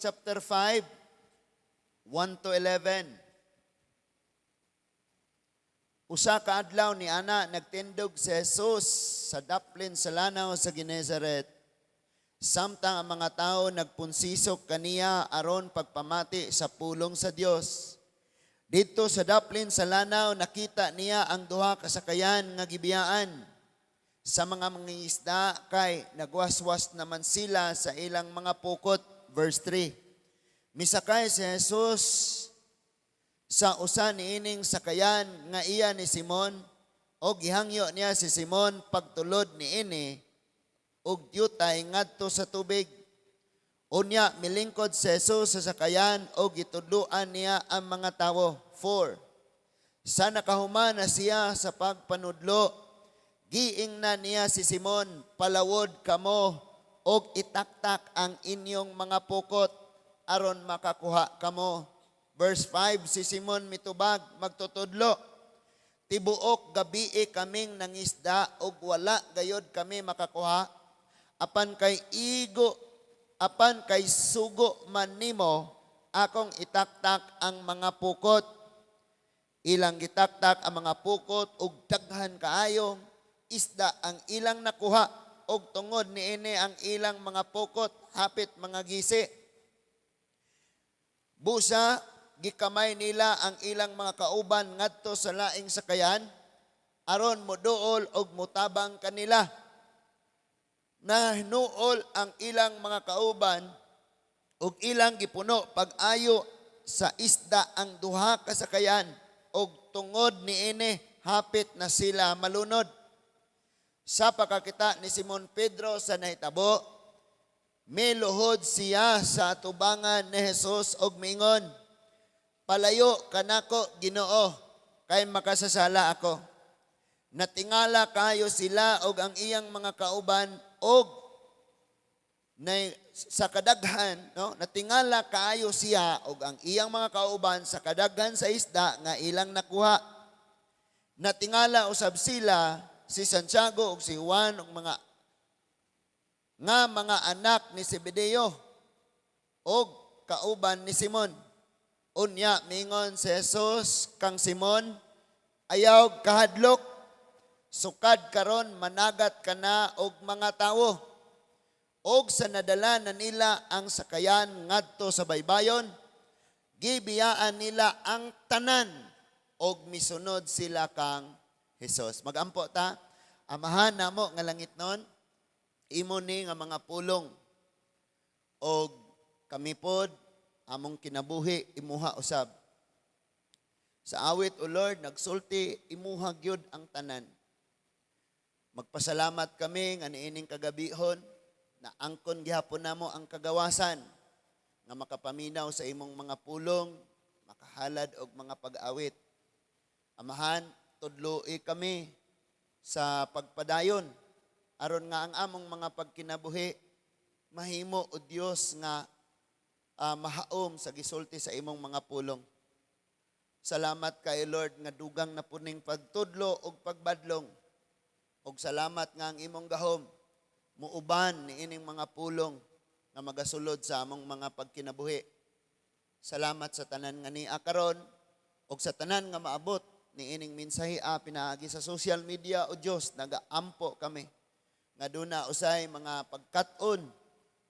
Chapter 5, 1 to 11. Usa ka adlaw ni ana, nagtindog si Jesus sa daplin sa lanaw sa Genesaret. Samtang ang mga tao nagpunsisok kaniya aron pagpamati sa pulong sa Dios. Didto sa daplin sa lanaw, nakita niya ang duha ka sakayan nga gibiyaan sa mga mangingisda kay nagwaswas naman sila sa ilang mga pukot. Verse 3. Misakay si Jesus sa usa niining sakayan nga iya ni Simon og gihangyo niya si Simon pagtulod niini og dyutay ngadto sa tubig. Unya milingkod si Jesus sa sakayan og gitudloan niya ang mga tawo. 4. Sa nakahuman na siya sa pagpanudlo, giingnan niya si Simon, "Palawod kamo og itaktak ang inyong mga pukot aron makakuha kamo." Verse 5, si Simon mitubag, "Magtutudlo, tibuok gabii kaming nangisda og wala gayod kami makakuha. Apan kay sugo man nimo, akong itaktak ang mga pukot." Ilang gitaktak ang mga pukot ug daghan kaayong isda ang ilang nakuha og tungod niini ang ilang mga pukot hapit mga gisi. Busa gikamay nila ang ilang mga kauban ngadto sa laing sakayan aron moduol og motabang kanila. Nahinuol ang ilang mga kauban ug ilang gipuno pag-ayo sa isda ang duha ka sakayan ug tungod niini hapit na sila malunod. Sa pagkakita ni Simon Pedro sa nahitabo, miluhod siya sa atubangan ni Jesus og mingon, "Palayo kanako, Ginoo, kay makasasala ako." Natingala kayo sila og ang iyang mga kauban og na, sa kadaghan, no? Natingala kaayo siya og ang iyang mga kauban sa kadaghan sa isda nga ilang nakuha. Natingala usab sila si Santiago ug si Juan ug mga nga mga anak ni Zebedeo og kauban ni Simon. Unya mingon si Jesus kang Simon, "Ayaw kahadlok, sukad karon managat ka na og mga tawo." Og sa nadala na nila ang sakayan ngadto sa baybayon, gibiyaan nila ang tanan og misunod sila kang Jesus. Magampo ta. Amahan namo nga langitnon, imo ni nga mga pulong og kami pod among kinabuhi imuha usab. Sa awit, O Lord, nagsulti, imuha gyud ang tanan. Magpasalamat kami nga niining kagabihon na angkon gihapon namo ang kagawasan nga makapaminaw sa imong mga pulong, makahalad og mga pag-awit. Amahan, tudloi kami sa pagpadayon aron nga ang among mga pagkinabuhi mahimo, o Dios, nga mahaom sa gisulti sa imong mga pulong. Salamat kay Lord nga dugang na puning pagtudlo og pagbadlong. Og salamat nga ang imong gahom muuban niining mga pulong nga magasulod sa among mga pagkinabuhi. Salamat sa tanan nga nia karon og sa tanan nga maabot niining mensahe pinaagi sa social media. O Dios, nagaampo kami nga duna usay mga pagkat-on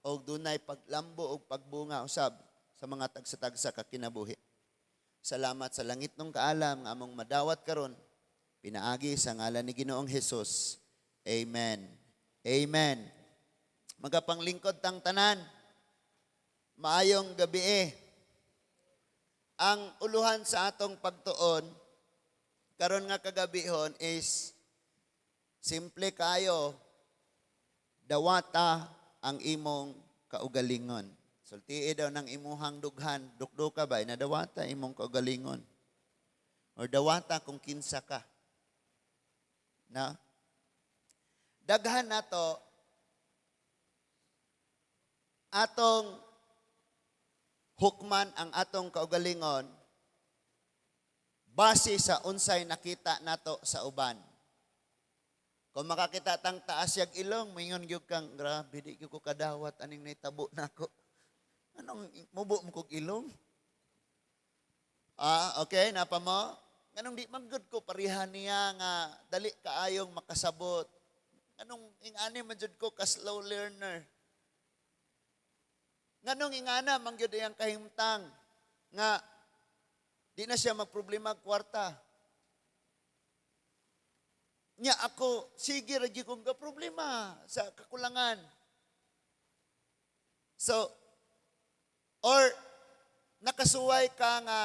og dunay paglambo og pagbunga usab sa mga tagsa-tagsa ka kinabuhi. Salamat sa langitnong kaalam nga among madawat karon pinaagi sa ngalan ni Ginoong Hesus. Amen. Amen. Magapanglingkod tang tanan. Maayong gabi eh. Ang uluhan sa atong pagtuon karon nga kagabihon is simple kayo: dawata ang imong kaugalingon. Sultii daw ng imuhang dughan, dukduka ba, na dawata imong kaugalingon. Or dawata kung kinsa ka. Na? Daghan nato atong hukman ang atong kaugalingon base sa unsay nakita nato sa uban. Kung makakita tang taas yag ilong, moingon gyud kang, "Grabe, di gyud ko kadawat aning nahitabo nako." Anong mubo mo kog ilong? Ah, okay, napa mo? Nganong di man gud ko pareha niya nga dali kaayong makasabot? Nganong ingani man jud ko ka slow learner? Nganong ingana man gyud iyang kahimtang nga di na siya magproblema og kwarta? Nya ako, sige ra gyud kong problema sa kakulangan. So, or nakasuway ka nga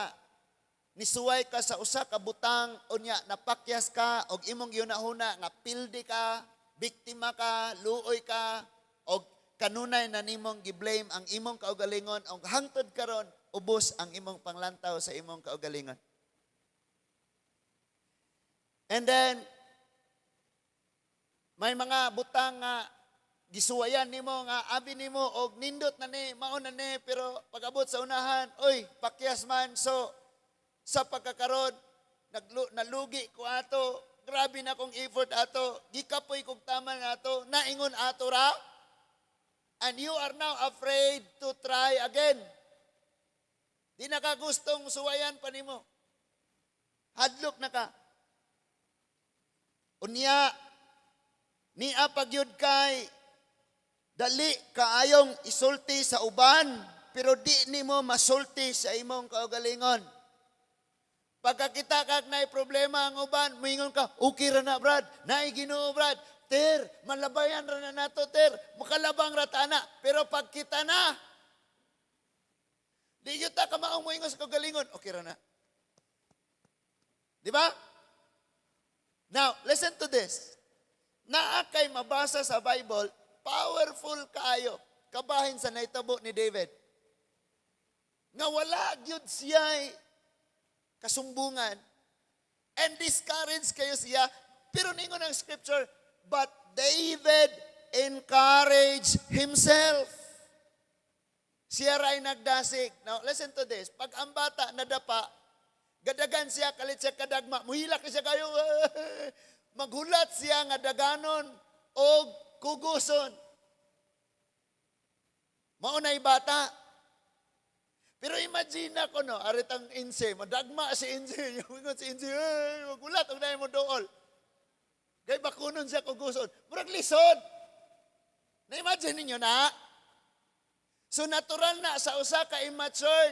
nisuway ka sa usa ka butang, unya napakyas ka og imong gihunahuna nga pildi ka, biktima ka, luoy ka, og kanunay na nimong gi-blame ang imong kaugalingon, og hangtod karon ubos ang imong panglantaw sa imong kaugalingon. And then may mga butang nga gisuwayan nimo nga abi nimo og nindot na ni, mao na ni, pero pag-abot sa unahan, oy, pakyas man. So sa pagkakaron nalugi ko ato, grabe na kong effort ato, gikapoy kog taman ato, naingon ato ra, and you are now afraid to try again. Di na ka gustong suwayan pa nimo, hadlok na ka. Unya niya pagyud kay dali kaayong isulti sa uban pero di nimo masulti sa imong kaugalingon. Pagkakita kag naay problema ang uban, moingon ka, "Okay ra na, Brad, naay Ginoo, Brad, ter, malabayan ra na nato, ter, makalabang ra ta na." Pero pag kita na, di gyud ta kamaong moingon sa kaugalingon, "Okay ra na." Di ba? Now, listen to this. Naa kay mabasa sa Bible, powerful kaayo, kabahin sa nahitabo ni David. Nga wala gyud siya kasumbungan. And discouraged kayo siya. Pero ningon ang scripture, "But David encouraged himself." Siya ray nagdasig. Now, listen to this. Pag ang bata nadapa, gadagan siya, kalit siya kadagma, muhilak siya kayo, maghulat siya nga daganon o kuguson. Maunay bata. Pero imagine ako, no, aritang Inse, madagma si Inse, yung si Inse, "Ay, magulat, og mo dool." Kay bakunon siya kuguson. Murag lisod. Na-imagine ninyo na? So natural na sa usa ka immature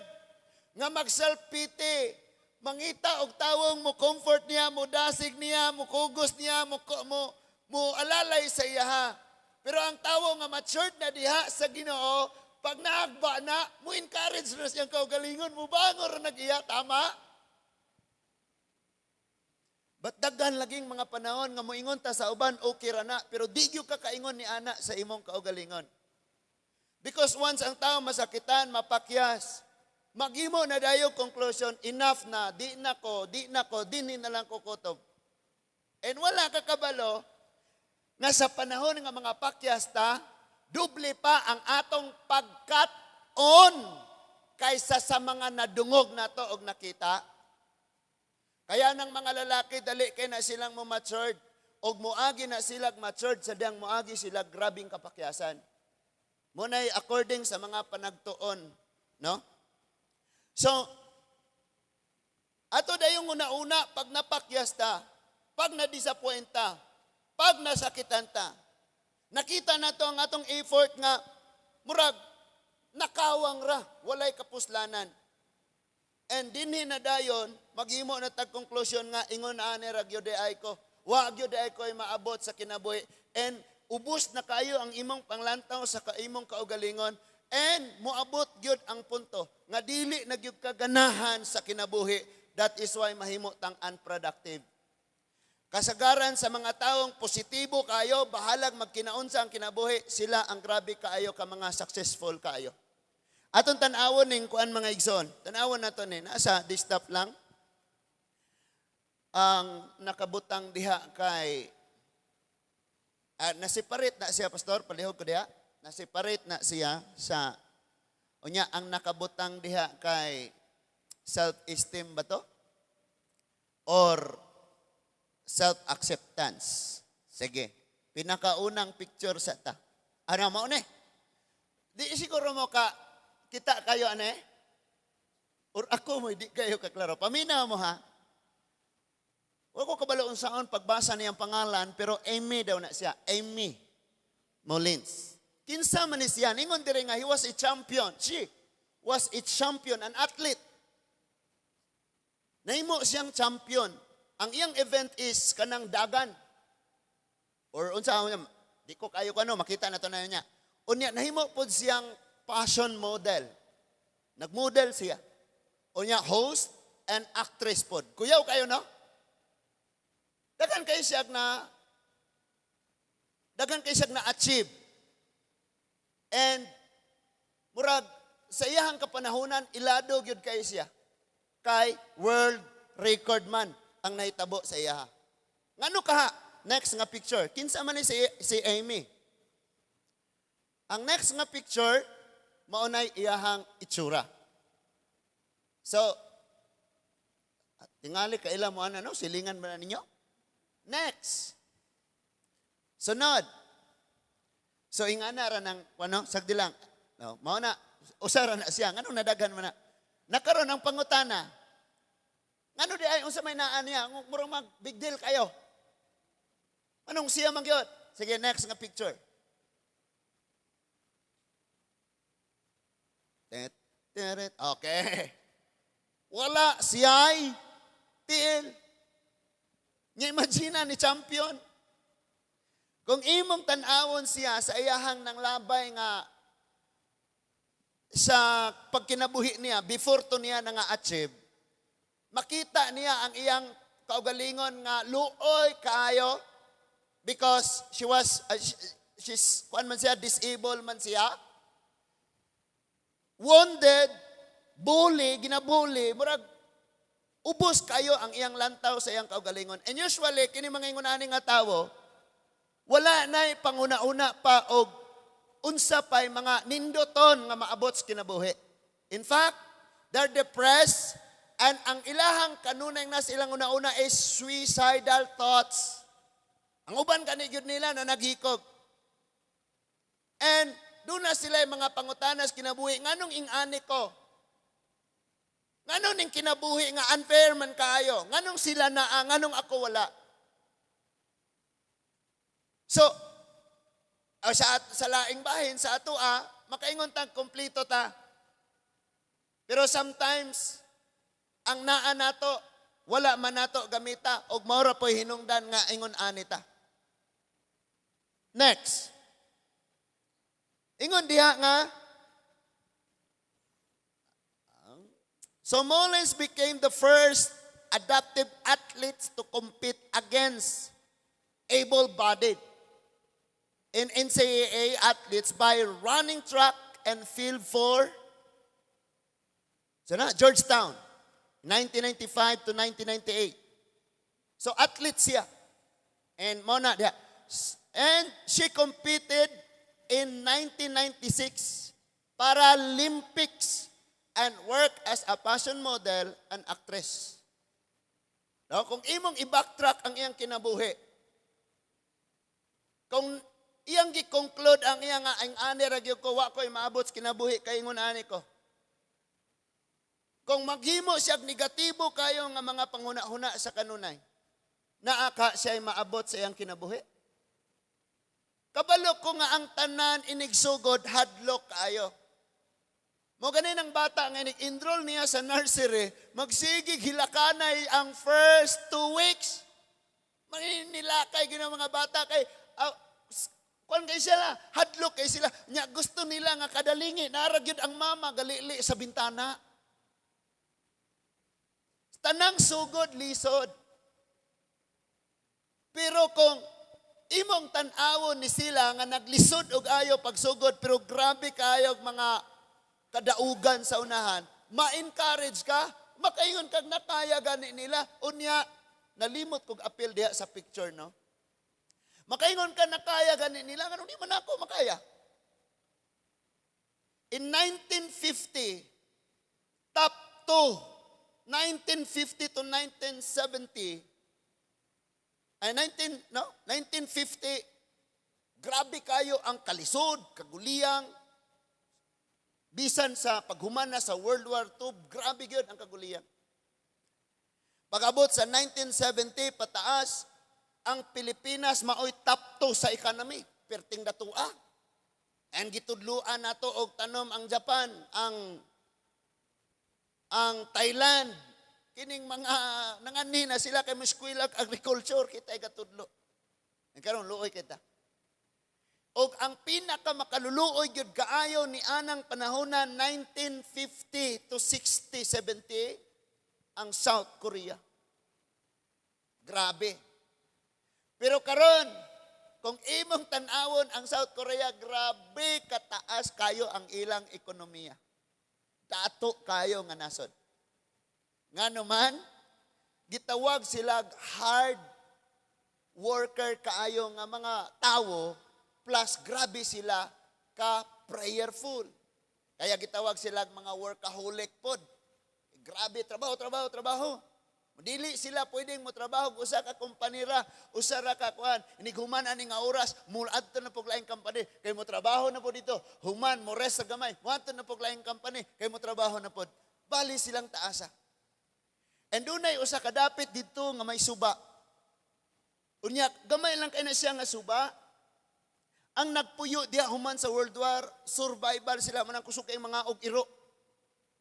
nga mag self-pity, mangita og tawong mo comfort niya, mo dasig niya, mo kugos niya, mo alalay sa iyaha. Pero ang tawo nga matured na diha sa Ginoo, pag naagba na, mo encourage na siyang kaugalingon, mo bangor ra nag-iya, tama? But daghan laging mga panahon nga moingon ta sa uban, "Okay ra na," pero di gyud ka kaingon ni ana sa imong kaugalingon. Because once ang tao masakitan, mapakyas, maghimo na dayo conclusion, "Enough na, di na ko, di na ko, dinhi na lang ko kutob." And wala ka kabalo nga sa panahon nga mga pakyas ta, doble pa ang atong pagkat-on kaysa sa mga nadungog nato og nakita. Kaya ng mga lalaki, dali kay na silang mo matured og muagi na sila matured sa diyang muagi sila grabing kapakyasan. Munay according sa mga panagtuon, no? So, ato dayong una-una pag napakyas ta, pag na-disappoint ta, pag nasakitan ta, nakita na to ang atong effort nga murag nakawang ra, walay kapuslanan. And dinhi na dayon, maghimo na tag conclusion nga ingon ani ra gyud ay ko. Wa gyud ay ko ay maabot sa kinabuhi. And ubos na kayo ang imong panglantaw sa kaimong kaugalingon and moabot gyud ang punto nga dili na gyud ka ganahan sa kinabuhi. That is why mahimo tang unproductive. Kasagaran sa mga taong positibo kayo, bahalag magkinaunsa ang kinabuhi, sila ang grabe kaayo ka mga successful kaayo. Atong tan-awon ning kuan, mga igsoon. Tan-awon nato ni nasa desktop lang. Ang nakabutang diha kay nasiparate na siya, pastor, palihog ko diha. Nasiparate na siya sa unya ang nakabutang diha kay self-esteem ba to? Or self-acceptance? Sige. Pinakaunang picture sa ta. Ano mao ni? Di siguro mo ka Kita kayo ane? Or ako mo, di kayo kaklaro. Paminaw mo ha. Wa ko kabalo unsaon pagbasa niyang pangalan, pero Amy daw na siya. Amy Mullins. Kinsa man ni siya? Ningon diri nga he was a champion. She was a champion, an athlete. Nahimo siyang champion. Ang iyang event is kanang dagan. Or unsa, di ko kayo kano makita na to na niya. Unya nahimo pod siyang fashion model. Nagmodel siya. Unya host and actress pod. Kuyaw kayo, no? Daghan kay siya na achieve. And murag sa iyahang kapanahonan, ilado gyud kay siya. Kay world record man ang nahitabo sa iyaha. Ngano kaha? Next nga picture. Kinsa man ni si Amy? Ang next nga picture, mao nay iyahang itsura. So, tingali kaila mo ana, no? Silingan ba na ninyo? Next. Sunod. So ingana ra ng ano, sagdi lang. No, mao na usa ra na siya. Nganong nadaghan man na? Nakaron ang pangutana. Ngano di ay unsa may naa niya? Murag mag big deal kayo. Anong siya man gyud? Sige, next nga picture. Tet, teret. Okay. Wala siya'y tiil. Nya imagine ni champion. Kung imong tan-awon siya sa iyahang nang labay nga sa pagkinabuhi niya, before to niya na nga achieve, makita niya ang iyang kaugalingon nga luoy kaayo because she's kuan man siya, disabled man siya, wounded, bully, ginabully, murag ubos kayo ang iyang lantaw sa iyang kaugalingon. And usually, kini mga ingunani nga tawo, wala na'y panguna-una pa og unsa pa'y mga nindoton nga maabot sa kinabuhi. In fact, they're depressed and ang ilahang kanunay na sa ilang una-una is suicidal thoughts. Ang uban kani gyud nila na naghikog. And doon na sila yung mga pangutanas kinabuhi. Nganong ing-ani ko? Nganong ning kinabuhi nga unfair man kaayo? Nganong sila naa, nganong ako wala? So, sa laing bahin, sa ato makaingon tang kompleto ta. Pero sometimes, ang naa nato, wala man nato gamita, og mao ra po'y hinungdan nga ingon ani ta. Next. Ingon diha nga, so Mullins became the first adaptive athletes to compete against able-bodied in NCAA athletes by running track and field for so na, Georgetown, 1995 to 1998. So athlete siya. And mo na diha. And she competed in 1996 Paralympics and worked as a fashion model and actress. No, kung imong i-backtrack ang iyang kinabuhi, kung iyang gi-conclude ang iyang nga ang ani ra gyud ko, wa ko maabot sa kinabuhi kay ingon ani ko. Kung maghimo siya og negatibo kayo nga mga panghuna-huna sa kanunay, naa ka siya maabot sa iyang kinabuhi? Kabalo ko nga ang tanan inigsugod hadlok kaayo. Mo ganin ang bata nga inig-enroll niya sa nursery, magsigig hilakanay ang first 2 weeks. Maninilakay gina mga bata kay kuan kay sila, hadlok kay sila. Nya gusto nila nga kadalingi, nara gyud ang mama galili sa bintana. Tanang sugod lisod. Pero kung imong tan-awon ni sila nga naglisod og ayo pagsugod pero grabe kayo og mga kadaugan sa unahan, ma-encourage ka, makaingon kag nakaya gani nila. Unya, nalimot kog apil diha sa picture, no? Makaingon ka nakaya gani nila, nganong di man ako makaya? In 1950, top 2, 1950 to 1970, ay 19, no? 1950, grabe kayo ang kalisod, kaguliyang. Bisan sa paghuman na sa World War II, grabe gyud ang kagulian. Pag-abot sa 1970 pataas, ang Pilipinas maoy top 2 sa economy. Perting datua. And gitudluan nato og tanom ang Japan, ang Thailand. Kining mga nanganhi na sila kay mo agriculture, kita gatudlo. Karon luoy kita. Og ang pinaka makaluluoy gyud kaayo ni anang panahona, 1950 to 60, 70, ang South Korea. Grabe. Pero karon, kung imong tan-awon ang South Korea, grabe kataas kayo ang ilang ekonomiya. Dato kayo nga nasod. Ngano man, gitawag sila hard worker kaayo nga mga tawo, plus grabe sila ka prayerful. Kaya gitawag sila mga workaholic pod. Grabe, trabaho, trabaho, trabaho. Dili sila pwedeng mo trabaho usa ka kompanira, usa ra ka kuan. Inig human ani nga oras, muadto na pog laing company kay mo trabaho na po dito. Human mo rest sa gamay, muadto na pog laing company kay mo trabaho na pod. Bali silang taasa. And dunay usa ka dapit dito nga may suba. Unya, gamay lang kay na siya nga suba. Ang nagpuyo diha human sa World War, survival sila man ang kusog kay mga og iro.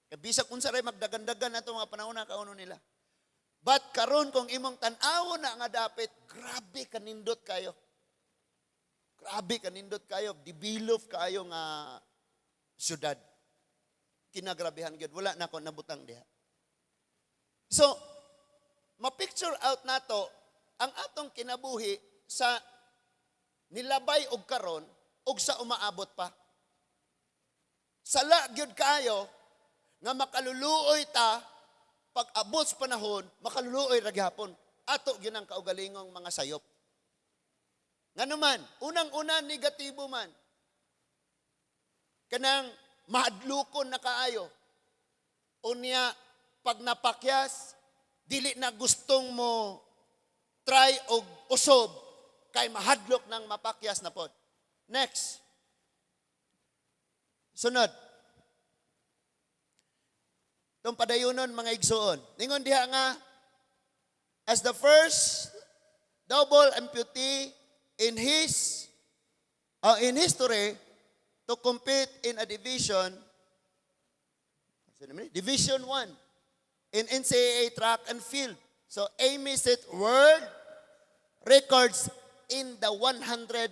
Kay bisag unsa ray magdagandagan ato mga panahon na kauno nila. But karon, kung imong tan-awon na nga dapit, grabe kanindot kayo. Grabe kanindot kayo, develop kayo nga syudad. Kinagrabehan gyud, wala na ko nabutang diha. So, ma-picture out nato ang atong kinabuhi sa nilabay og karon og sa umaabot pa. Sala gyud kaayo nga makaluluoy ta pag abot sa panahon, makaluluoy ra gihapon. Ato gyud ang kaugalingong mga sayop. Ngano man, unang-una, negatibo man. Kanang mahadlukon na kaayo. Unya, pag napakyas, dili na gustong mo try og usob kay mahadlok ng mapakyas na pod. Next. Sunod. Itong padayunon, mga igsuon. Ningon diha nga, as the first double amputee in history to compete in a division 1 in NCAA track and field. So Amy set world records in the 100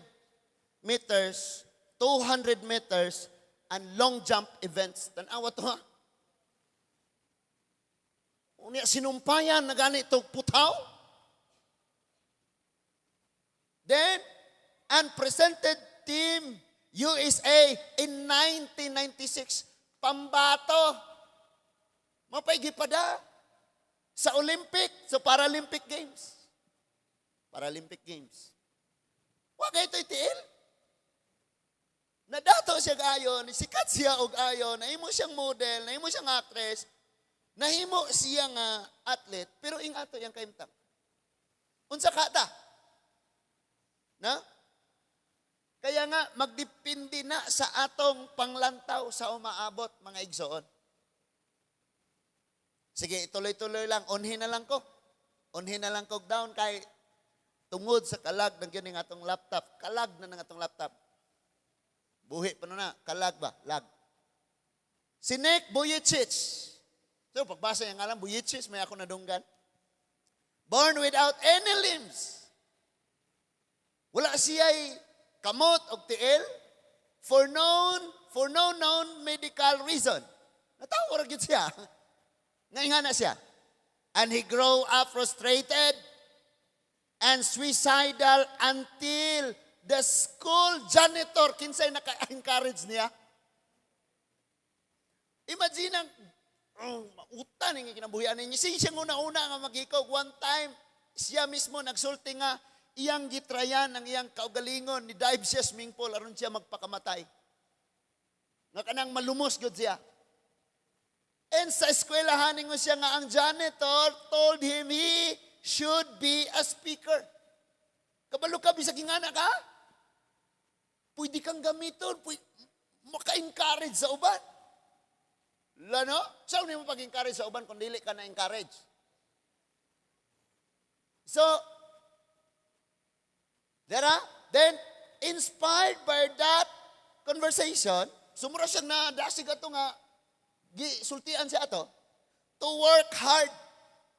meters, 200 meters, and long jump events. Tanawa to ha. Unya sinumpayan na gani to putaw. Then, and presented Team USA in 1996. Pambato. Mapay gipada sa Olympic, sa Paralympic Games. Paralympic Games. Wa kay ito tiil. Nadato siya ayon, sikat siya og ayon, nahimo siyang model, nahimo siyang actress, nahimo siya nga athlete, pero ing ato yang kahimtang. Unsa ka ta? Na? Kaya nga magdepende na sa atong panglantaw sa umaabot, mga igsoon. Sige, ituloy-tuloy lang. Unhin na lang ko. Unhin na lang ko down kay tungod sa kalag ng kining atong laptop. Kalag na ng atong laptop. Buhi pa na. Kalag ba? Lag. Si Nick Vujicic. So, pagbasa niya ngalan, Vujicic, may ako nadunggan. Born without any limbs. Wala siya'y kamot og tiil for no known medical reason. Natawo ra gyud siya. Nga na siya. And he grow up frustrated and suicidal until the school janitor, kinsay naka-encourage niya. Imagine ang oh, mautan ang kinabuhian ninyo. Siya siyang una-una nga maghikaw. One time, siya mismo nagsulti nga iyang gitrayan ang iyang kaugalingon, ni dive siya swimming pool aron siya magpakamatay. Nga kanang malumos gyud siya. And sa eskwelahan ningon siya nga ang janitor told him he should be a speaker. Kabalo ka bisag ingana ka? Pwede kang gamiton, pwede, maka-encourage sa uban. Lano? Sa mo pag-encourage sa uban kung dili ka na-encourage? So, dira, then, inspired by that conversation, sumura siya na dasig ato nga, gisultian siya ato, to work hard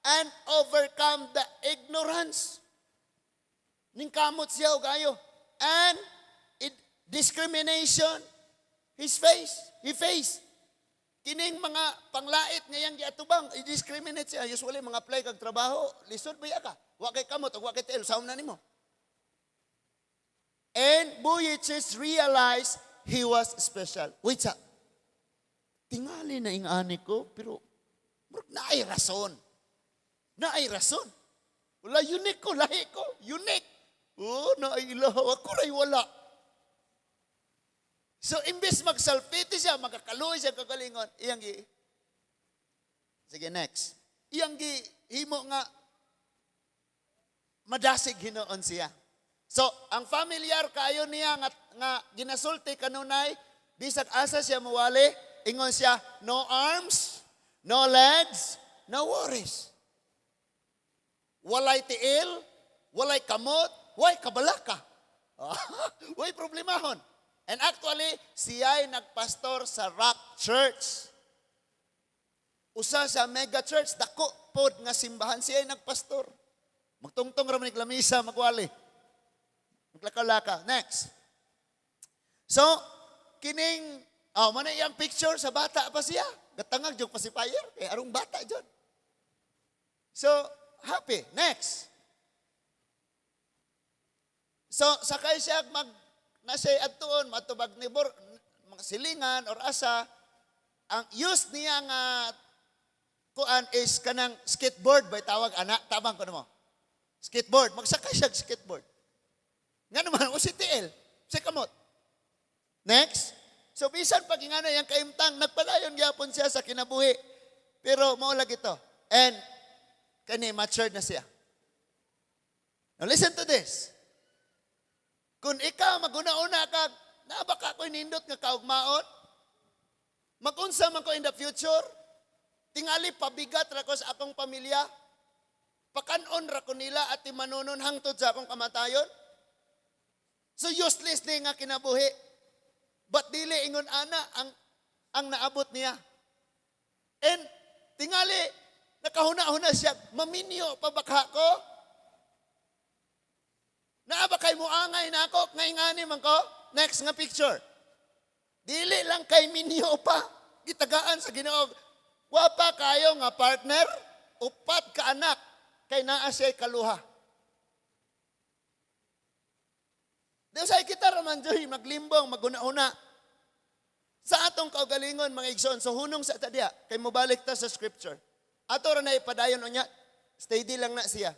and overcome the ignorance. Ningkamot siya og ayo. And it, discrimination, he face. Kining mga panglait nga iyang giatubang, i-discriminate siya. Usually, mga apply kag trabaho, lisod ba ka? Wa kay kamot, ug wa kay tiil, saon na nimo? And Vujicic realized he was special. Wait sa, tingali na ing-ani ko, pero murag naay rason. Naay rason. Wala, unique ko, lahi ko, unique. Oh, naay ilahaw, ako ray wala. So, imbes mag-self-pity siya, magkakaluoy siya kagalingon, iyang gi, sige, next. Iyang gi, himo nga, madasig hinuon siya. So, ang familiar kayo niya nga ginasulti kanunay, bisag asa siya muwali, ingon siya, "No arms, no legs, no worries." Walay tiil, walay kamot, way kabalaka. Way problemahon. And actually, siya'y nagpastor sa Rock Church. Usa sa mega church, dako pod nga simbahan, siya'y nagpastor. Magtungtong ra man lamisa, magwali. Maglakaw-lakaw. Next. So, kining, oh, mana iyang picture sa bata pa siya. Gatangag jud pacifier, kay arong bata jud. So, happy. Next. So, sakay siya mag na siya adtuon matubag ni bor mga silingan or asa, ang use niya nga kuan is kanang skateboard bay tawag ana, tabang ko mo skateboard, magsakay siya og skateboard nga naman o si tiil si kamot. Next. So bisan pag ingana yang kaimtang, nagpadayon gyapon siya sa kinabuhi, pero mao lagi to and kani matured na siya. Now listen to this. Kung ikaw maguna-una ka, naa ba ka ko nindot nga kaugmaon? Magunsa man ko in the future? Tingali pabigat ra ko sa akong pamilya? Pakanon ra ko nila at timanunon hangtod sa akong kamatayon? So useless ni nga kinabuhi. But dili ingon ana ang naabot niya. And tingali nakahuna-huna siya, maminyo pa ba ka ko? Naa ba kay muangay na ako, ngay ngani man ko? Next nga picture. Dili lang kay minyo pa. Gitagaan sa Ginoo. Wa pa kayo nga partner, upat ka anak, kay naa siya'y kaluha. Di sa kita raman joy maglimbong, maguna-una. Sa atong kaugalingon, mga igsoon, so hunong sa tadya, kay mobalik ta sa scripture. Ato ra na ipadayon unya, steady lang na siya.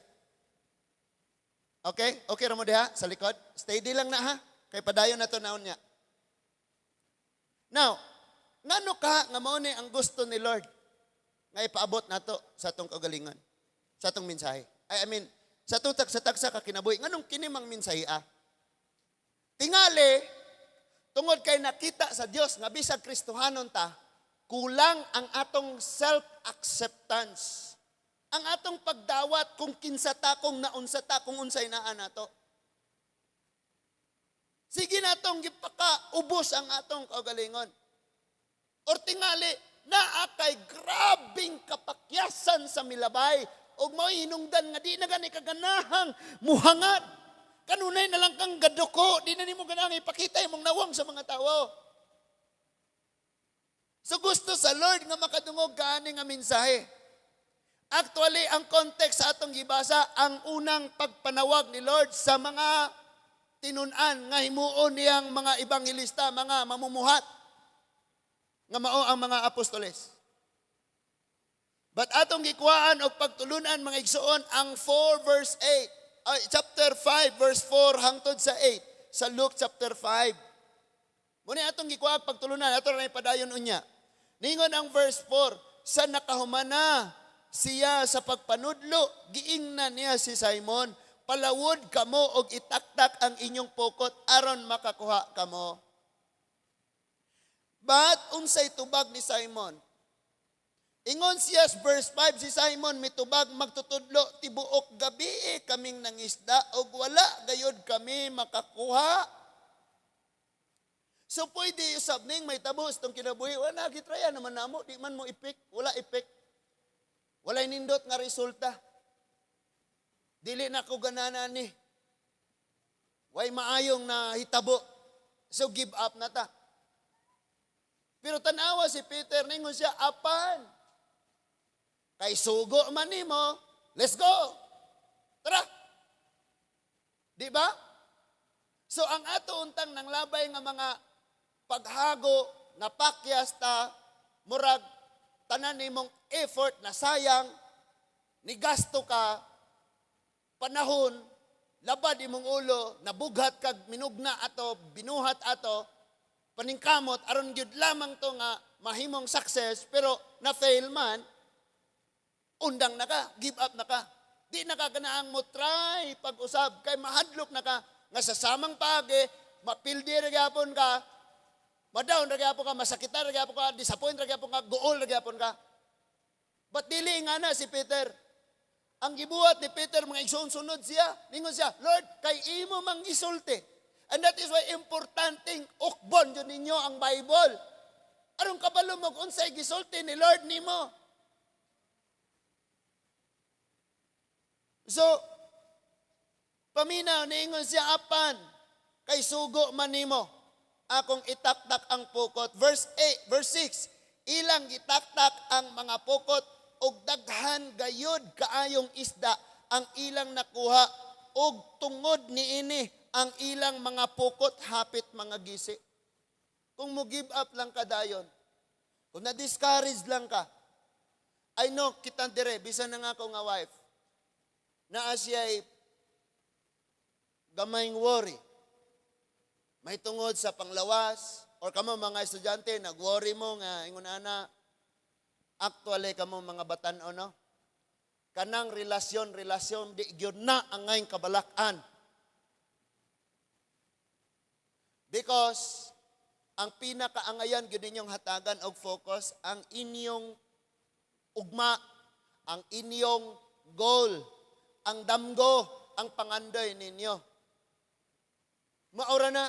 Okay? Okay ra mo diha sa likod? Steady lang na ha. Kay padayon na to naon niya. Now, ngano ka nga mao ni ang gusto ni Lord nga ipaabot nato sa atong kaugalingon, sa atong mensahe? I mean, sa tutak sa tagsa ka kinabuhi, nganong kini mang mensahe ah? Tingali, tungod kay nakita sa Dios nga bisag Kristohanon ta, kulang ang atong self-acceptance. Ang atong pagdawat kung kinsa ta, kung naunsa ta, kung unsay naa nato. Sige natong gipaka-ubos ang atong kaugalingon. Or tingali, naa kay grabing kapakyasan sa milabay ug mao'y hinungdan nga di na gani kaganahang muhangad. Kanunay na lang kang gaduko, di na nimo ganahang ipakita imong nawong sa mga tawo. So gusto sa Lord nga makadungog kaani nga mensahe. Actually, ang context sa atong gibasa, ang unang pagpanawag ni Lord sa mga tinun-an nga himuon niyang mga ebanghelista, mga mamumuhat, nga mao ang mga apostoles. But atong gikuhaan og pagtulunan, mga igsoon, ang 4 verse 8, ay, chapter 5 verse 4 hangtod sa 8 sa Luke chapter 5. Muna atong gikuhaan pagtulunan, ato ra padayon unya. Ningon ang verse 4, sa nakahumana siya sa pagpanudlo, giingnan niya si Simon, "Palawod kamo og itaktak ang inyong pukot aron makakuha kamo." But unsay tubag ni Simon? Ingon siya sa verse 5, si Simon mitubag, "Magtutudlo, tibuok gabi kaming nangisda og wala gayod kami makakuha." So pwede usab ning may tabos tong kinabuhi, wala gitrya naman namo, di man mo epek, wala epek. Walay nindot nga resulta. Dili na ko ganana ni. Way maayong nahitabo. So give up na ta. Pero tanawa si Peter, ningon siya, "Apan, kay sugo man nimo, let's go. Tara." Di ba? So ang ato untang nang labay nga mga paghago, napakyas ta, murag tanan nimong effort na sayang, ni gasto ka, panahon, labad imong ulo, nabughat kag minugna ato, binuhat ato, paningkamot aron gyud lamang to nga mahimong success, pero na fail man, undang na ka, give up na ka. Di na ka ganaang mo try pag-usab kay mahadlok na ka nga sa samang pagi, mapildi ra gyapon ka, ma-down ra gyapon ka, masakitan ra gyapon ka, disappoint ra gyapon ka, guol ra gyapon ka. But dili nga na si Peter. Ang gibuhat ni Peter, mga igsoon, sunod siya. Ningon siya, "Lord, kay imo mang gisulti." And that is why importanteng ukbon jud ninyo ang Bible. Aron kabalo mo kung unsay gisulti ni Lord nimo. So, paminaw, niingon siya, "Apan, kay sugo man nimo, akong itaktak ang pukot." Verse 8, verse 6, ilang gitaktak ang mga pukot og daghan gayud kaayong isda ang ilang nakuha og tungod niini ang ilang mga pukot hapit mga gisi. Kung mo give up lang ka dayon, kung na-discourage lang ka, I know kitang dire, bisan na nga ako nga wife, naa siya'y gamayng worry. May tungod sa panglawas, or kamo mga estudyante, nag-worry mo nga, ingon ana, actually kamo mga batan-o, no? Kanang relasyon, relasyon, di gyud na angay kabalakan. Because, ang pinakaangayan gyud ninyong hatagan og focus, ang inyong ugma, ang inyong goal, ang damgo, ang pangandoy ninyo. Maura na,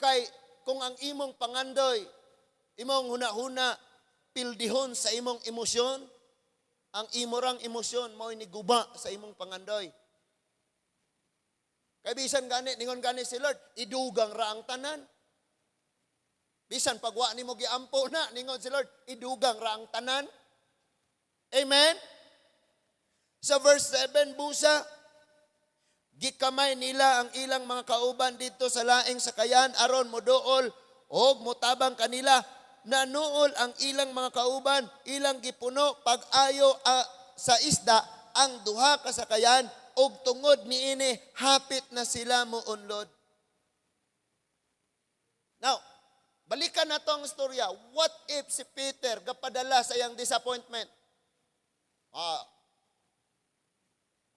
kay kung ang imong pangandoy, imong huna-huna, pildihon sa imong emosyon, ang imo rang emosyon mao'y niguba sa imong pangandoy. Kay bisan gani, ningon gani si Lord, "Idugang ra ang tanan." Bisan pagwa nimo giampo na, ningon si Lord, "Idugang ra ang tanan." Amen? Sa verse 7, busa, gikamay nila ang ilang mga kauban dito sa laing sakayan aron moduol og motabang kanila. Nanuol ang ilang mga kauban, ilang gipuno pag-ayo sa isda ang duha ka sakayan og tungod niini hapit na sila mounlod. Now, balikan na tong istorya. What if si Peter gapadala sa iyang disappointment?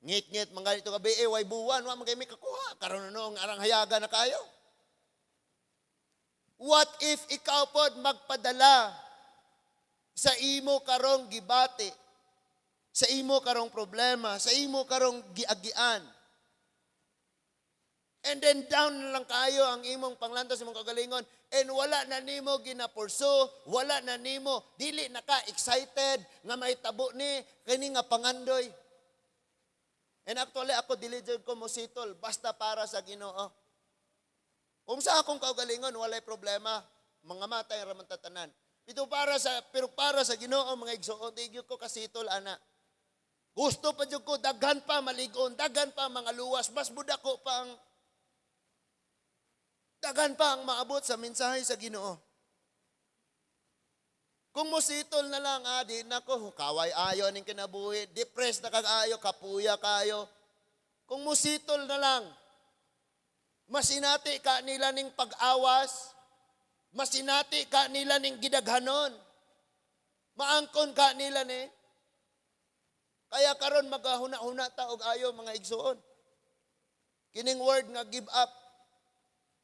Ngit-ngit mga ganito gabi, eh, way buwan, wa man kay may kakuha. Karon no, ang arang hayaga na kayo. What if ikaw pod magpadala sa imo karong gibati, sa imo karong problema, sa imo karong giagian? And then down na lang kayo ang imong panglantaw sa imong kagalingon and wala na nimo gina-pursue, wala na nimo, dili na ka excited nga mahitabo ni kini nga pangandoy. And actually ako, dili jud ko mositol basta para sa Ginoo. Kung sa akong kaugalingon walay problema, mga matay ra man tatanan. Pero para sa Ginoo, mga igsoon, di gyud ko kasitol ana. Gusto pa jud ko daghan pa maligon, daghan pa mga luwas, mas budako pa ang daghan pa ang maabot sa mensahe sa Ginoo. Kung mositol na lang, di nako, kaway ayo ning kinabuhi, depressed na kag ayo, kapuya kayo. Kung mositol na lang, masinati ka nila ning pag-awas, masinati ka nila ning gidaghanon, maangkon ka nila ni. Kaya karon magahuna-huna ta og ayo, mga igsuon. Kining word nga give up,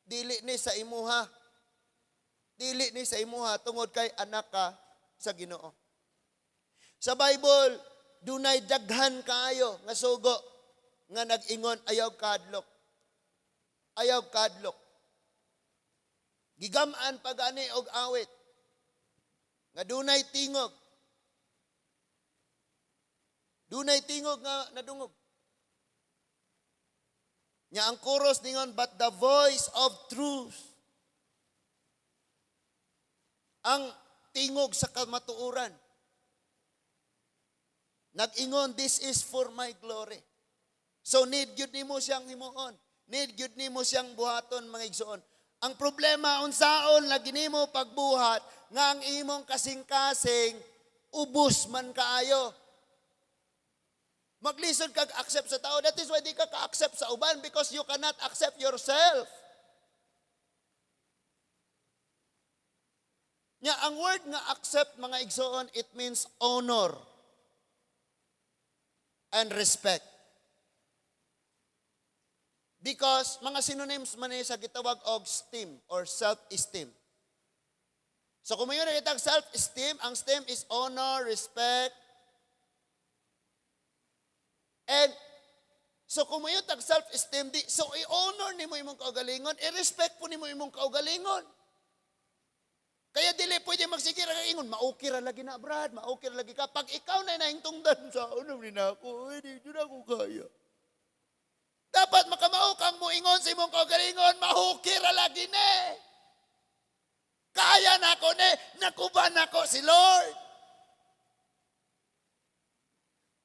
dili ni sa imuha. Dili ni sa imuha tungod kay anak ka sa Ginoo. Sa Bible, dunay daghan kaayo nga sugo nga nag-ingon, "Ayaw kahadlok. Ayaw kahadlok." Gigam-an pa gani og awit nga dunay tingog. Dunay tingog nga nadungog. Nya ang chorus ningon, "But the voice of truth." Ang tingog sa kamatuoran. Nag-ingon, "This is for my glory." So need gyud nimo siyang himuon. Need gyud nimo siyang buhaton, mga igsoon. Ang problema, unsaon lagi nimo pagbuhat nga ang imong kasing-kasing ubos man kaayo? Maglisod kag accept sa tao. That is why di ka ka-accept sa uban, because you cannot accept yourself. Nya ang word nga accept, mga igsoon, it means honor and respect. Because mga synonyms man ni sa gitawag og esteem or self-esteem. So kung mayon kitag self-esteem, ang esteem is honor, respect. And so kung mayon tag self-esteem, di, so i-honor nimo imong kaugalingon, i-respect po nimo imong kaugalingon. Kaya dili pwede magsige ra ka ingon, "Maukir ra lagi na, Brad, maukir lagi ka." Pag ikaw na nahingtungdan sa ano ni na ako, eh, di na ako kaya. Dapat makamao kang muingon sa imong kaugalingon, "Mahukir ra lagi ni. Kaya na ako ni, nakuban nako si Lord."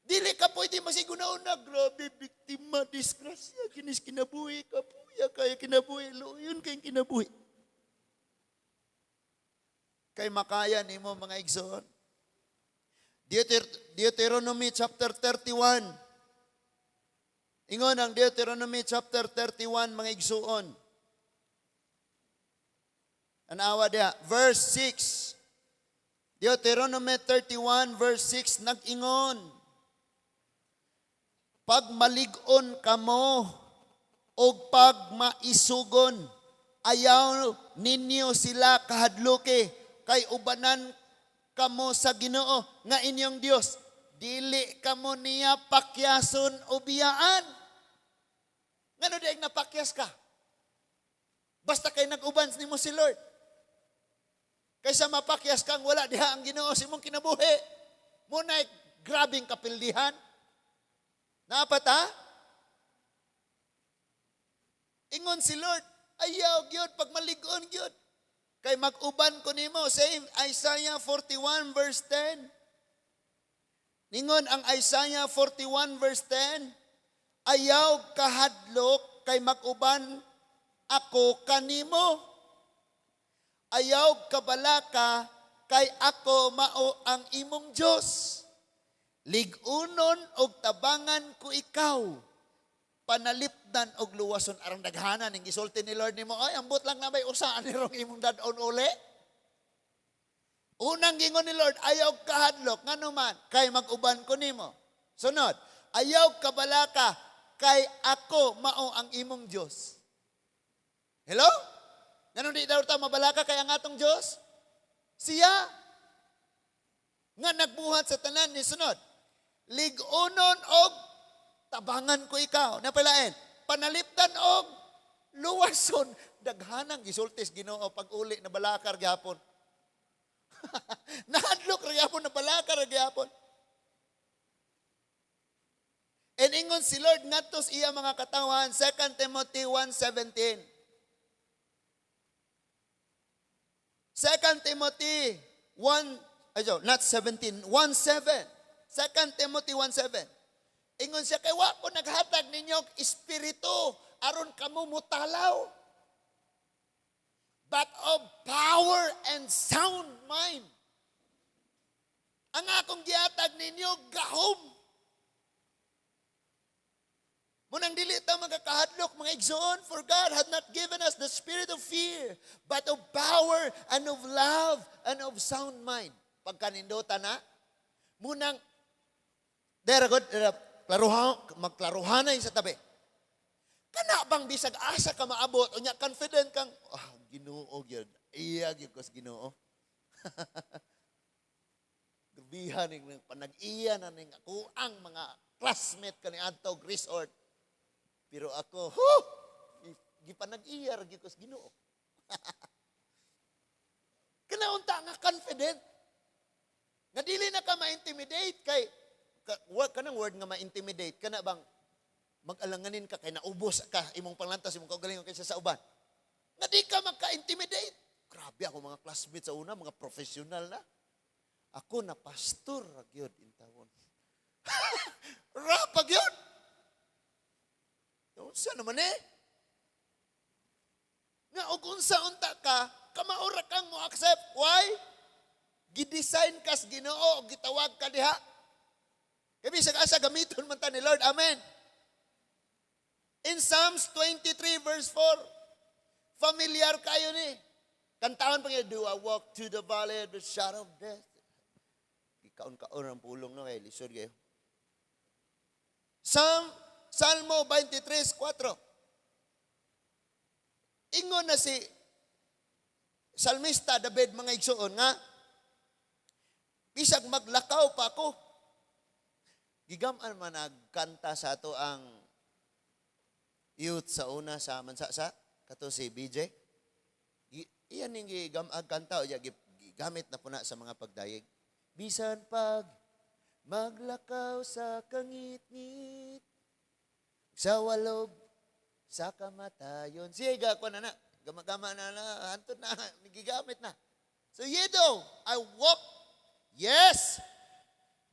Dili ka pwede masiguna-una, "Grabe, biktima, disgrasya, kinis kinabuhi, kapuya, kaya kinabuhi, luyon kayong kinabuhi." Kay makaya nimo, mga igsoon. Deuteronomy chapter 31. Ingon ang Deuteronomy chapter 31, mga igsuon. Anawa diha, verse 6. Deuteronomy 31 verse 6 nag-ingon, "Pag malig-on kamo o pag maisugon, ayaw ninyo sila kahadluki, kay ubanan kamo sa Ginoo nga inyong Dios. Dili kamo niya pakyason o biyaan." Ngano di napakyas ka? Basta kay nag-uban nimo si Lord. Kaysa mapakyas kang wala diha ang Ginoo sa imong kinabuhi. Muna'y grabing kapildihan. Naapat ha? Ingon si Lord, "Ayaw gyud pag malig-on gyud. Kay mag-uban ko nimo." Same Isaiah 41 verse 10. Ningon ang Isaiah 41 verse 10, "Ayaw kahadlok kay mag-uban ako kanimo. Ayaw kabalaka kay ako mao ang imong Dios. Lig-unon og tabangan ko ikaw. Panalipdan og luwason." Arang daghanan ning gisulti ni Lord nimo. Ay, ambot lang na may usaan ni rong imong dad-on uli. Unang gingon ni Lord, "Ayaw kahadlok, ngano man, kay mag-uban ko nimo." Sunod, "Ayaw kabalaka, kay ako mao ang imong Dios." Hello? Nganong di daw ta mabalaka kay ang atong Dios? Siya nga nagbuhat sa tanan ni sunod. "Lig-unon og tabangan ko ikaw." Napalain, "Panalipdan og luwason." Daghanang gisultis Ginoo, pag uli na balakar gyapon. Nahadlok ra gyapon, na balakar ra gyapon. And ingon si Lord ngadto sa iya mga katawan, 2 Timothy 1:17. 2 Timothy 1, ay, not 17, 1:7. 2 Timothy 1:7. Ingon siya, "Kay wa ko naghatag ninyo og espiritu aron kamo mutalaw, but of power and sound mind." Ang akong gihatag ninyo, gahom. Munang dili ta magkakahadlok, mga igsoon, for God had not given us the spirit of fear, but of power and of love and of sound mind. Pagkaninduta na, munang, dera god, dera, klaruhan, magklaruhanay sa tabi. Kana bang bisag asa ka maabot, unya confident kang, "Ah, Ginoo gyud, iya gyud ko sa Ginoo." Grabe ning panag-iya na ning ako ang mga classmate kani adto resort. Pero ako, huh! Gipanag-iya ra gyud ko sa Ginoo. Kana unta nga confident. Nga dili na ka ma-intimidate kay ka, wa kanang word nga ma-intimidate, kana bang mag-alanganin ka kay naubos ka imong panglantas, imong kaugalingon kaysa sa uban. Nga di ka maka-intimidate. Grabe ako mga classmates sa una, mga professional na. Ako na pastor ra gyud intawon. Rapa gyud. Unsa naman eh? Nga og unsa unta ka, kamaura kang mo accept. Why? Gidesign kas Ginoo og gitawag ka diha. Kay bisag asa gamiton man ta ni Lord. Amen. In Psalms 23 verse 4, familiar kayo ni. Kantahan pa niya, "Do I walk to the valley of the shadow of death?" Ikaon-kaon ang pulong no, kay lisod kayo. Salmo 23:4. Ingon na si Salmista David, mga igsuon, nga bisag maglakaw pa ako. Gigam-an man nagkanta sa ato ang youth sa una sa Mansasa kato si BJ. Iyan ning gigam-ag kanta o gigamit na puna sa mga pagdayeg. Bisan pag maglakaw sa kangitngit, sa walog sa kamatayon. Siya ga ko na na. Gama-gama na na, hantod na, gigamit na. So yea though I walk, yes,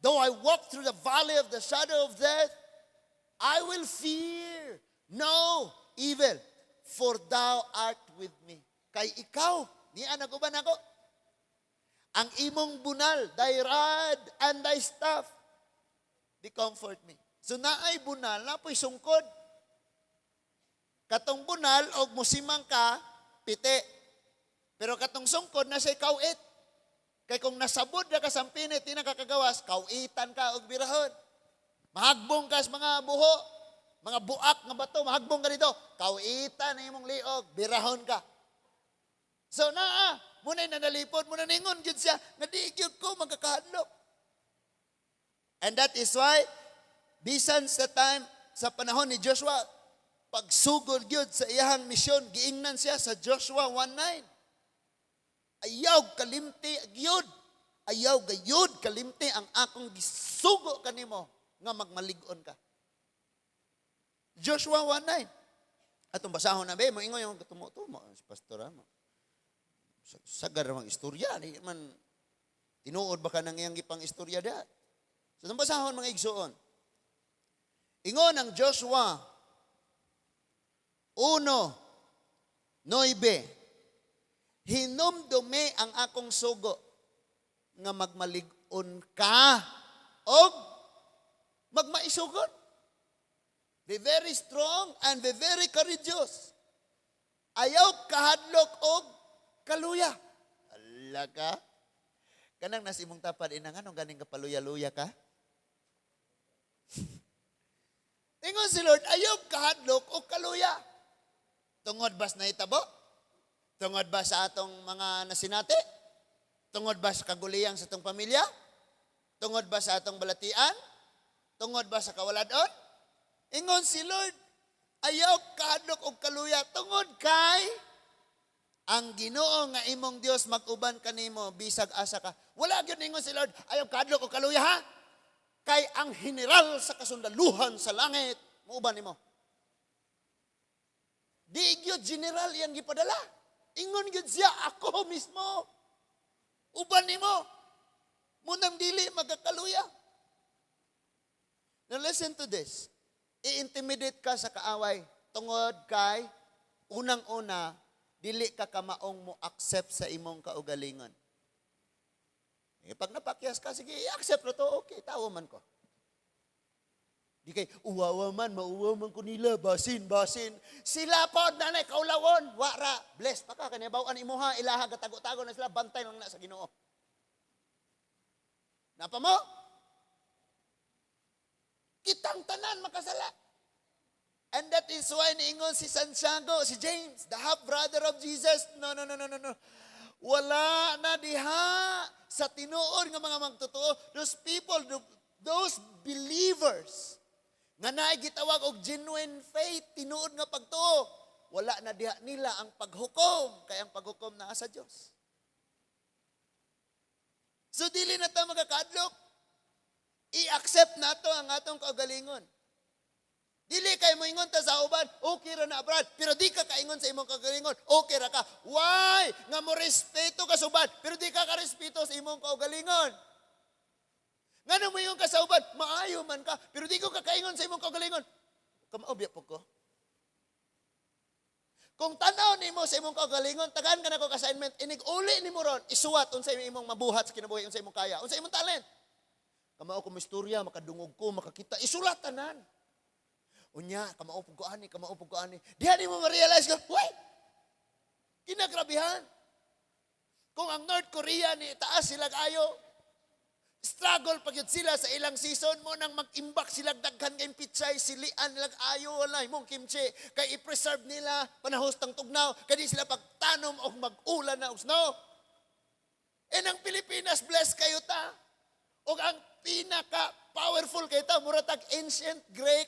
though I walk through the valley of the shadow of death, I will fear no evil, for thou art with me. Kay ikaw, niya naguban ako. Ang imong bunal, thy rod and thy staff, they comfort me. So naay bunal, napoy sungkod. Katong bunal, og musimang ka, piti. Pero katong sungkod, nasa kawit. Kay kung nasabod na ka sa pinit, di na kakagawas, kawitan ka og birahon. Mahagbong ka sa mga buho, mga buak nga bato, mahagbong ka dito, kawitan na imong liog, birahon ka. So naa, muna'y nanalipod, muna ningon gyud siya, nga di gyud ko magkakahadlok. And that is why, bisan sa time, sa panahon ni Joshua, pagsugod gyud sa iyahang misyon, giingnan siya sa Joshua 1:9. Ayaw kalimti gyud. Ayaw gayud kalimti ang akong gisugo kanimo nga magmalig-on ka. Joshua 1:9. Atong basahon na ba, moingon yung tumo-tumo, si pastor mo. Sagar mang istorya, di man tinuod ba ka nang iyang gipang istorya da. So atong basahon, mga igsuon. Ingon ang Joshua 1:9, "Hinumdumi ang akong sugo nga magmalig-on ka og magmaisugon." Be very strong and be very courageous. Ayaw kahadlok og kaluya. Ala ka. Kanang nasa imong tapad ina, nganong ganing ka paluya-luya ka? Ingon si Lord, ayaw kahadlok og kaluya. Tungod bas nahitabo? Tungod ba sa atong mga nasinati? Tungod ba sa kaguliyang sa atong pamilya? Tungod ba sa atong balatian? Tungod ba sa kawaladon? Ingon si Lord, ayaw kahadlok og kaluya tungod kay ang Ginoo nga imong Dios mag-uban kanimo bisag asa ka. Wala gyud ningon si Lord, "Ayaw kahadlok og kaluya ha. Kay ang general sa kasundaluhan sa langit muuban nimo." Di gyud general iyang gipadala. Ingon gyud siya, "Ako mismo uban nimo." Munang dili magkakaluya. Now listen to this. I-intimidate ka sa kaaway tungod kay unang-una dili ka kamaong mo accept sa imong kaugalingon. Eh, pag napakyas ka, sige, i-accept na to, okay, tawo man ko. Di kay, uwawa man, mauwaw man ko nila, basin, basin. Sila pod na na, kaulawon, wara, bless pa ka, kanya bawaan imuha, ilaha, gatago-tago na sila, bantay lang na sa Ginoo. Napa mo? Kitang tanan makasala. And that is why niingon si Santiago, si James, the half-brother of Jesus, "No, no, no, no, no, no. Wala na diha Sa tinuod nga mga magtotoo, those people, those believers, nga naay gitawag og genuine faith, tinuod nga pagtuo, wala na diha nila ang paghukom, kay ang paghukom naa sa Dios. So dili na ta magakadlok. I-accept nato ang atong kaugalingon. Dili kay moingon ta sa uban, "Okay ra na, Brad," pero di ka kaingon sa imong kaugalingon, "Okay ra ka." Why? Nga mo respeto ka sa uban, pero di ka karespeto sa imong kaugalingon. Ngano moingon ka sa uban, "Maayo man ka," pero di ko kakaingon sa imong kaugalingon, "Kamao biya po ko." Kung tanaw nimo sa imong kaugalingon, tagaan ka nako assignment, inig uli nimo ron, isuwat unsa imong mabuhat sa kinabuhi, unsa imong kaya, unsa imong talent. Kamao ko istorya, makadungog ko, makakita, isulat tanan. Unya, kamao pug ko ani, kamao pug ko ani. Diha nimo ma-realize ka, "Uy, kinagrabihan." Kung ang North Korea ni taas sila kayo, struggle pag yun sila sa ilang season mo nang mag-imbak sila daghan kay pichay, silian nila ayo, wala imong kimchi kay i-preserve nila panahos tang tugnaw kay di sila pagtanom og mag-ulan na og snow. And ang Pilipinas, bless kayo ta. Og ang pinaka powerful kay ta, mura tag ancient Greek,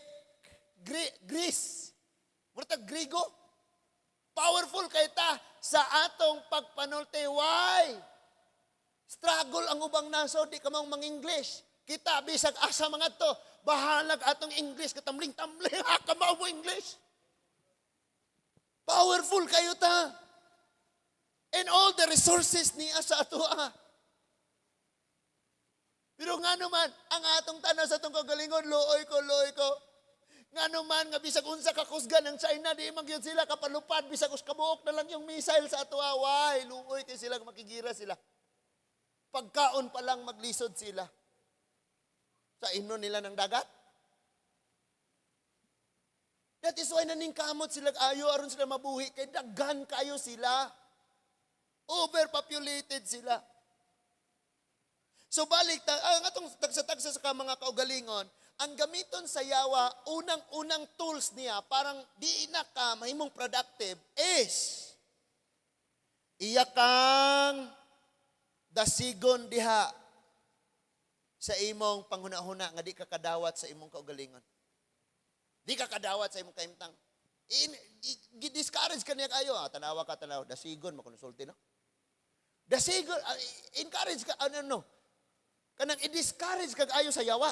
Greece. Mura tag Grigo. Powerful kay ta sa atong pagpanulte. Why? Struggle ang ubang nasod, di ka mang mang-English. Kita, bisag asa mga to, bahalag atong English, katamling-tamling, ha, kamao mo English. Powerful kayo ta. And all the resources niya sa ato ah. Pero nga naman, ang atong tanaw sa atong kagalingon, "Luoy ko, luoy ko." Nga naman, nga bisag unsa ka kusgan ng China, di man gyud sila kapalupad, bisag us kabuok na lang yung missile sa ato. Ah. Why? Luoy kay sila, makigira sila. Pagkaon pa lang maglisod sila. Sa imnon nila ng dagat. That is why naningkamot sila ayo aron sila mabuhi kay daghan kayo sila. Overpopulated sila. So balik ta ang atong tagsa-tagsa sa mga kaugalingon, ang gamiton sa yawa, unang-unang tools niya parang di na ka mahimong productive is iya kang dasigon diha sa imong panghuna-huna nga di ka kadawat sa imong kaugalingon. Di ka kadawat sa imong kaimtang. Gi-discourage ka niya kayo. Ah, tanawa ka, tanawa. Dasigon, makonsulti, no? Dasigon, ah, encourage ka, ano, no? Kanang i-discourage ka ayo sa yawa.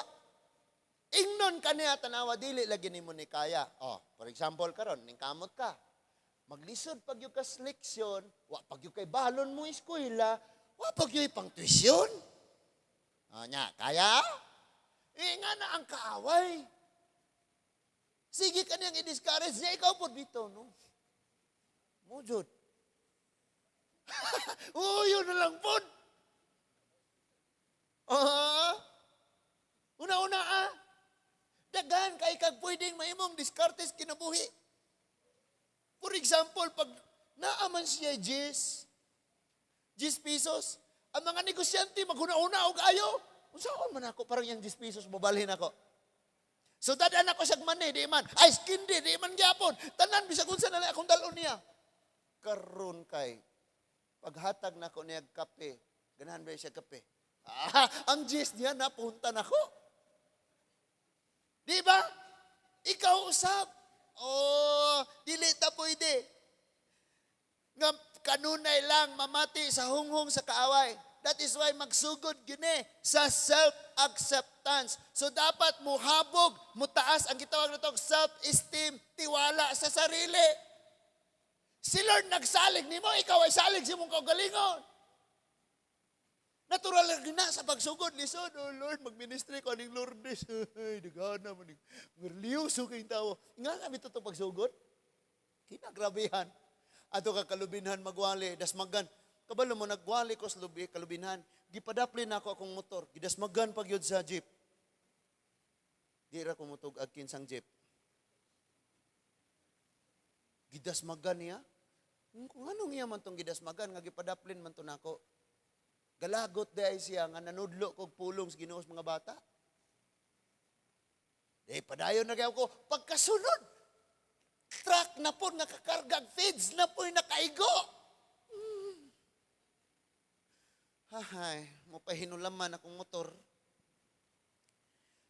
Ingnon ka niya, tanawa, dili lagi nimo ni kaya. Oh, for example, karon ning kamot ka. Maglisod pag yung ka leksyon, wa pag yung kay balon mo eskwela, wa pag yung pang tuition. Ah, nya, kaya? Eh, nga na ang kaaway. Sige ka niyang i-discourage niya, ikaw po dito, no? Mujud. Oo, yun na lang po. Ah, una-una ah. Daghan kay kag pwedeng mahimong diskartes kinabuhi. For example, pag naaman siya 10 pesos, ang mga negosyante maghuna-una og ayo. Unsaon man ako parang yung 10 pesos mobalhin ako? So dadaan ako sa mani, di man. Ice candy, di man gyapon. Tanan bisag unsa na lang akong dalon niya. Karon kay paghatag nako niya kape, ganahan ba siya kape? Ah, ang 10 niya napunta nako. Di ba? Ikaw usab. Oh, dili ta pwede. Nga kanunay lang mamati sa hunghong sa kaaway. That is why magsugod gini sa self-acceptance. So dapat muhabog, mutaas ang gitawag na to self-esteem, tiwala sa sarili. Si Lord nagsalig nimo, ikaw ay salig sa imong kaugalingon. Natural lang na sa pagsugod, lisod, "Oh Lord, magministry ko aning Lourdes." Ay, daghana man ning reliyuso kayong tao. Nga kami to pagsugod. Kinagrabehan. Ato ka kalubinhan magwali, dasmagan. Kabalo mo nagwali ko sa lubi, kalubinhan. Gipadaplin ako akong motor. Gidasmagan pag yun sa jeep. Di ra ko mutug ag kinsang jeep. Gidasmagan niya. Kung anong iya man tong gidasmagan nga gipadaplin man to nako. Galagot di ay siya nga nanudlo kog pulong sa Ginoo sa mga bata. Di padayon na kayo ko pagkasunod. Truck na po nakakargag feeds na po nakaigo. Hahay, mopahinulaman akong motor.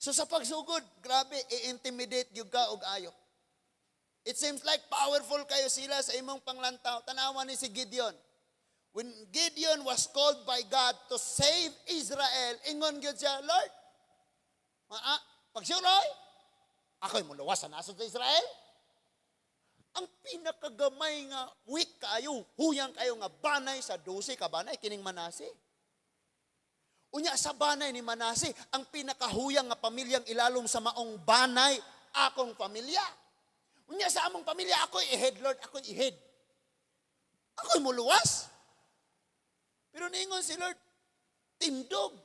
So sa pagsugod, grabe, i-intimidate gyud ka og ayo. It seems like powerful kayo sila sa imong panglantaw. Tanawa ni si Gideon. When Gideon was called by God to save Israel, ingon gyud siya, "Lord, maa, pagsuroy, ako'y muluwas sa nasod sa Israel? Ang pinakagamay nga weak kayo, huyang kayo nga banay sa 12 ka banay, kining Manase. Unya sa banay ni Manase, ang pinakahuyang nga pamilyang ilalom sa maong banay, akong pamilya. Unya sa among pamilya, ako'y i-head, Lord, ako'y i-head. Ako'y muluwas?" Pero niingon si Lord, "Tindog,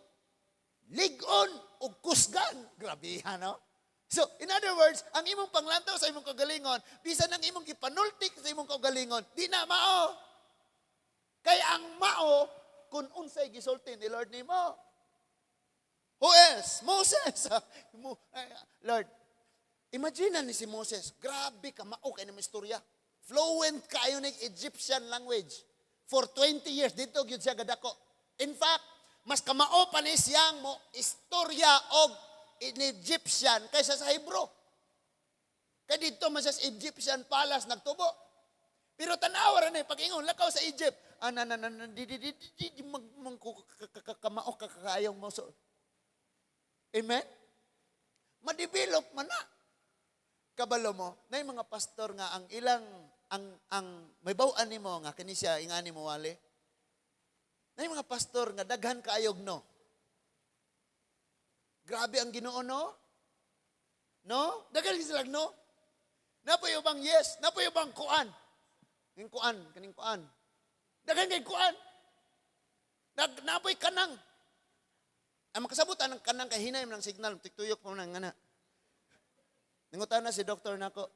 lig-on, ug kusgan." Grabe, no? So, in other words, ang imong panglantaw sa imong kagalingon, bisan ang imong gipanultik sa imong kagalingon, di na mao. Kay ang mao, kung unsay gisulti ni Lord nimo. Who else? Moses. Lord, imagine ni si Moses, grabe ka mao kay ng istorya. Fluent kayo ng Egyptian language. For 20 years, dito gyud siya gadako. In fact, mas kamao pa ni siyang mo istorya og in Egyptian kaysa sa Hebrew. Kay dito man siya sa Egyptian palace nagtubo. Pero tanawa ra ni pag ingon lakaw sa Egypt, ah, na na na na, di di di di di di, mag mag kamao ka kaayong mo so. Amen? Ma-develop man na. Kabalo mo, na mga pastor nga ang ilang ang may baw-an nimo nga kini siya ingani mo wali. Na mga pastor nga daghan kaayog no. Grabe ang Ginoo, no? No? Daghan sila no? Napoy ubang yes, napoy ubang kuan. Kaning kuan, kaning kuan. Daghan kay kuan. Napoy kanang. Ang makasabutan ng kanang kay hinay man ang signal, tuyok pa man ang ngana. Nangutana si doktor nako,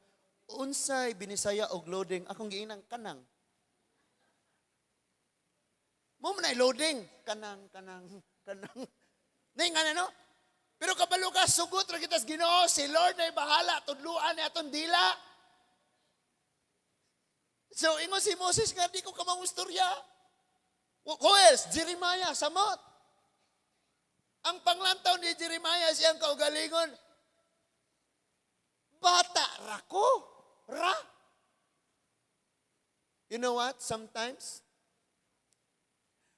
"Unsay Binisaya og loading?" Akong giinang kanang. Mo man ay loading, kanang kanang kanang. Nay nga no? Pero kabalo ka, sugot ra kita sa Ginoo, si Lord ay bahala, tudluan ni atong dila. So, ingon si Moses nga, "Di ko kamao istorya." Who else? Jeremiah, samot. Ang panglantaw ni Jeremiah siyang kaugalingon, "Bata ra ko. Ra." You know what? Sometimes,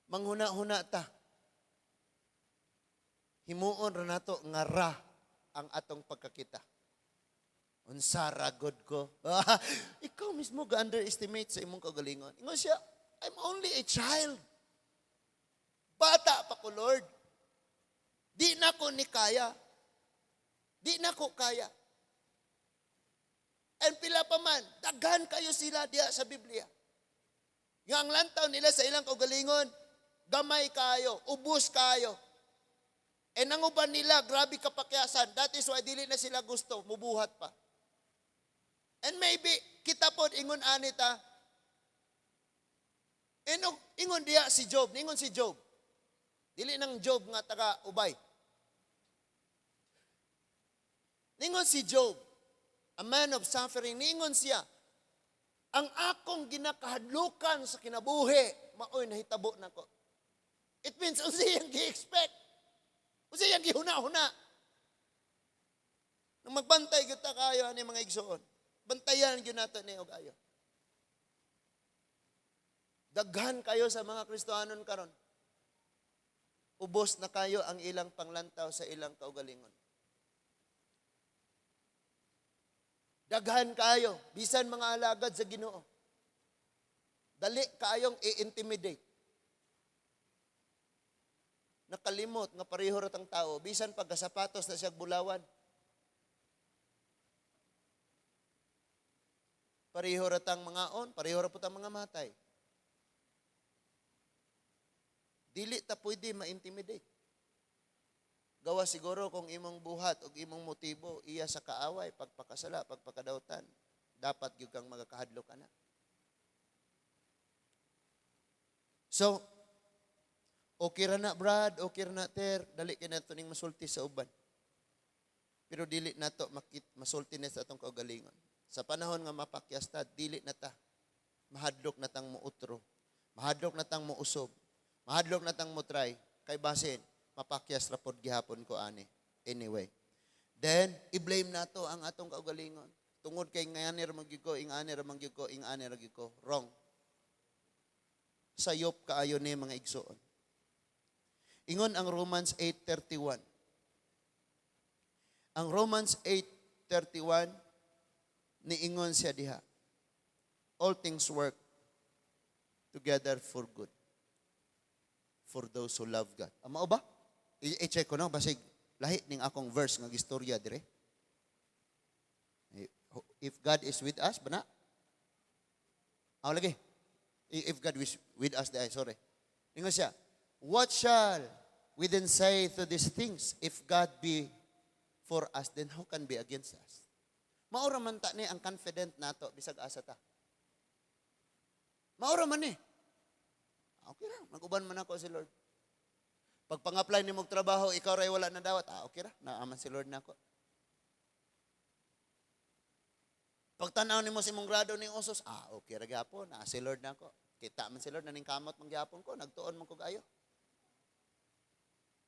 manghuna-huna ta. Himuon ra nato nga ra ang atong pagkakita. "Unsa ra gud ko?" Ikaw mismo ga-underestimate sa imong kaugalingon. Ingon siya, "I'm only a child. Bata pa ko, Lord. Di na ko ni kaya. Di na ko kaya." And pila pa man, daghan kayo sila diya sa Biblia. Nga ang lantaw nila sa ilang kaugalingon, gamay kayo, ubos kayo. And ang uban nila, grabe kapakyasan. That is why dili na sila gusto, mubuhat pa. And maybe, kita pod ingon ani ta. Inog, ingon diya si Job, ningon si Job. Dili nang Job nga taga Ubay. Ningon si Job, a man of suffering, ningon siya, "Ang akong ginakahadlukan sa kinabuhi, maoy nahitabo nako." It means, unsa iyang gi-expect? Unsa iyang gihuna-huna? Nung magbantay gyud ta kayo ani, mga igsoon, bantayan gyud nato ni og ayo. Daghan kayo sa mga Kristohanon karon. Ubos na kayo ang ilang panglantaw sa ilang kaugalingon. Daghan kayo, bisan mga alagad sa Ginoo. Dali kaayong i-intimidate. Nakalimot nga pareho ra tang tao, bisan pagkasapatos na siyang bulawan. Pareho ra tang mga on, pareho ra po tang mga matay. Dili ta pwede ma-intimidate. Gawa siguro kung imong buhat o imong motibo iya sa kaaway, pagpakasala, pagpakadawtan, dapat gyud kang magakahadlok ana. So, okay ra na Brad, okay ra na Ter, dali kay nato ning masulti sa uban. Pero dili nato makit masulti na sa atong kaugalingon. Sa panahon nga mapakyas ta, dili na ta. Mahadlok na tang muutro. Mahadlok na tang muusob. Mahadlok na tang mo try kay basin mapakyas ra pod gihapon ko ani. Anyway. Then i-blame nato ang atong kaugalingon. Tungod kay ngani ra man gyud ko, ingani ra man gyud ko, ingani ra gyud ko. Wrong. Sayop kaayo ni, mga igsoon. Ingon ang Romans 8:31. Ang Romans 8:31, niingon siya diha. All things work together for good for those who love God. Ah, mao ba? I-check ko no, basig lahi ning akong verse nga gistorya dire. Eh, if God is with us, ba na? Aw lagi. If God is with us, di ay, sorry. Ingon siya, "What shall we then say to these things? If God be for us, then who can be against us?" Mao ra man ta ni ang confident nato bisag asa ta. Mao ra man ni. Okay ra, nag-uban man ako si Lord. Pag pang-apply nimo og trabaho, ikaw ray wala na dawat. Ah, okay ra, naa man si Lord nako. Pagtanaw nimo sa imong grado ning usos, ah, okay ra gyapon, naa si Lord nako. Kita man si Lord, naningkamot man gyapon ko, nagtuon man kog ayo.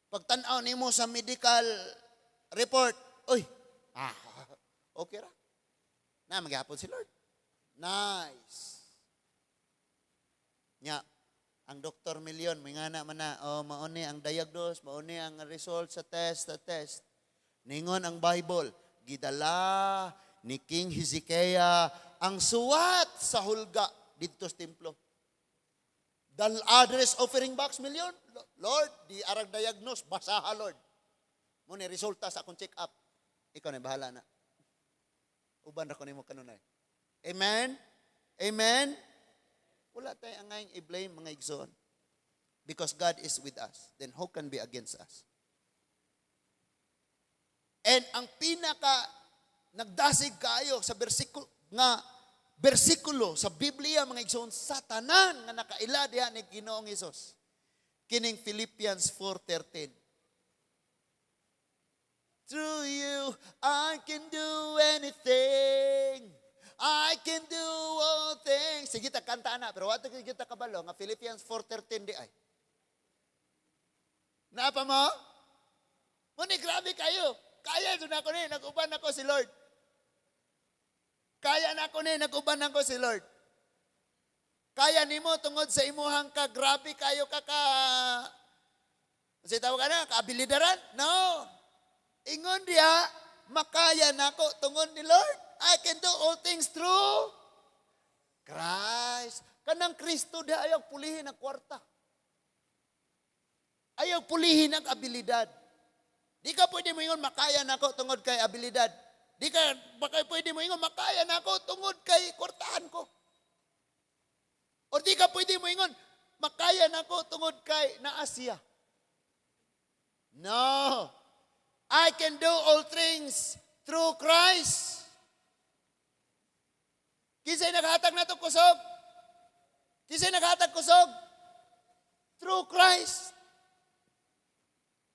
Pagtanaw nimo sa medical report, uy, ah, okay ra. Naa man gyapon si Lord. Nice. Nya, ang Dr. Million, may nga na man na, oh, mao ni ang diagnose, mao ni ang result sa test, sa test. Ningon ang Bible, gidala ni King Hezekiah ang suwat sa hulga didto sa templo. Dal address offering box million. Lord, di arag diagnose, basaha, Lord. Mao ni resulta sa akong check up. Ikaw na bahala na. Uban ra ko nimo kanunay. Amen? Amen? Wala tayo angayng i-blame, mga igsoon. Because God is with us. Then who can be against us? And ang pinaka nagdasig kayo sa bersikulo nga bersikulo sa Biblia, mga igsoon, sa tanan nga nakaila diha ni Ginoong Hesus, kining Philippians 4:13. Through you I can do anything. I can do all things. Sige ta kanta na, pero wa ta kita kabalo nga Philippians 4:13 di ay. Naa pa mo? Muni grabe kayo. Kaya jud nako ni, nag-uban ako si Lord. Kaya nako ni, nag-uban ako si Lord. Kaya nimo tungod sa imuhang ka grabe kayo ka ka Kasi tawag ka na, kaabilidaran? No. Ingon diha, makaya nako tungod ni Lord. I can do all things through Christ. Kanang Kristo diha, ayaw pulihin ang kwarta. Ayaw pulihin ang abilidad. Di ka pwede mo ingon, makaya nako tungod kay abilidad. Di ka baka pwede mo ingon, makaya nako tungod kay kwartahan ko. O di ka pwede mo ingon, makaya nako tungod kay naa siya. No. I can do all things through Christ. Kinsay naghatag nato kusog? Kinsay naghatag kusog? Through Christ.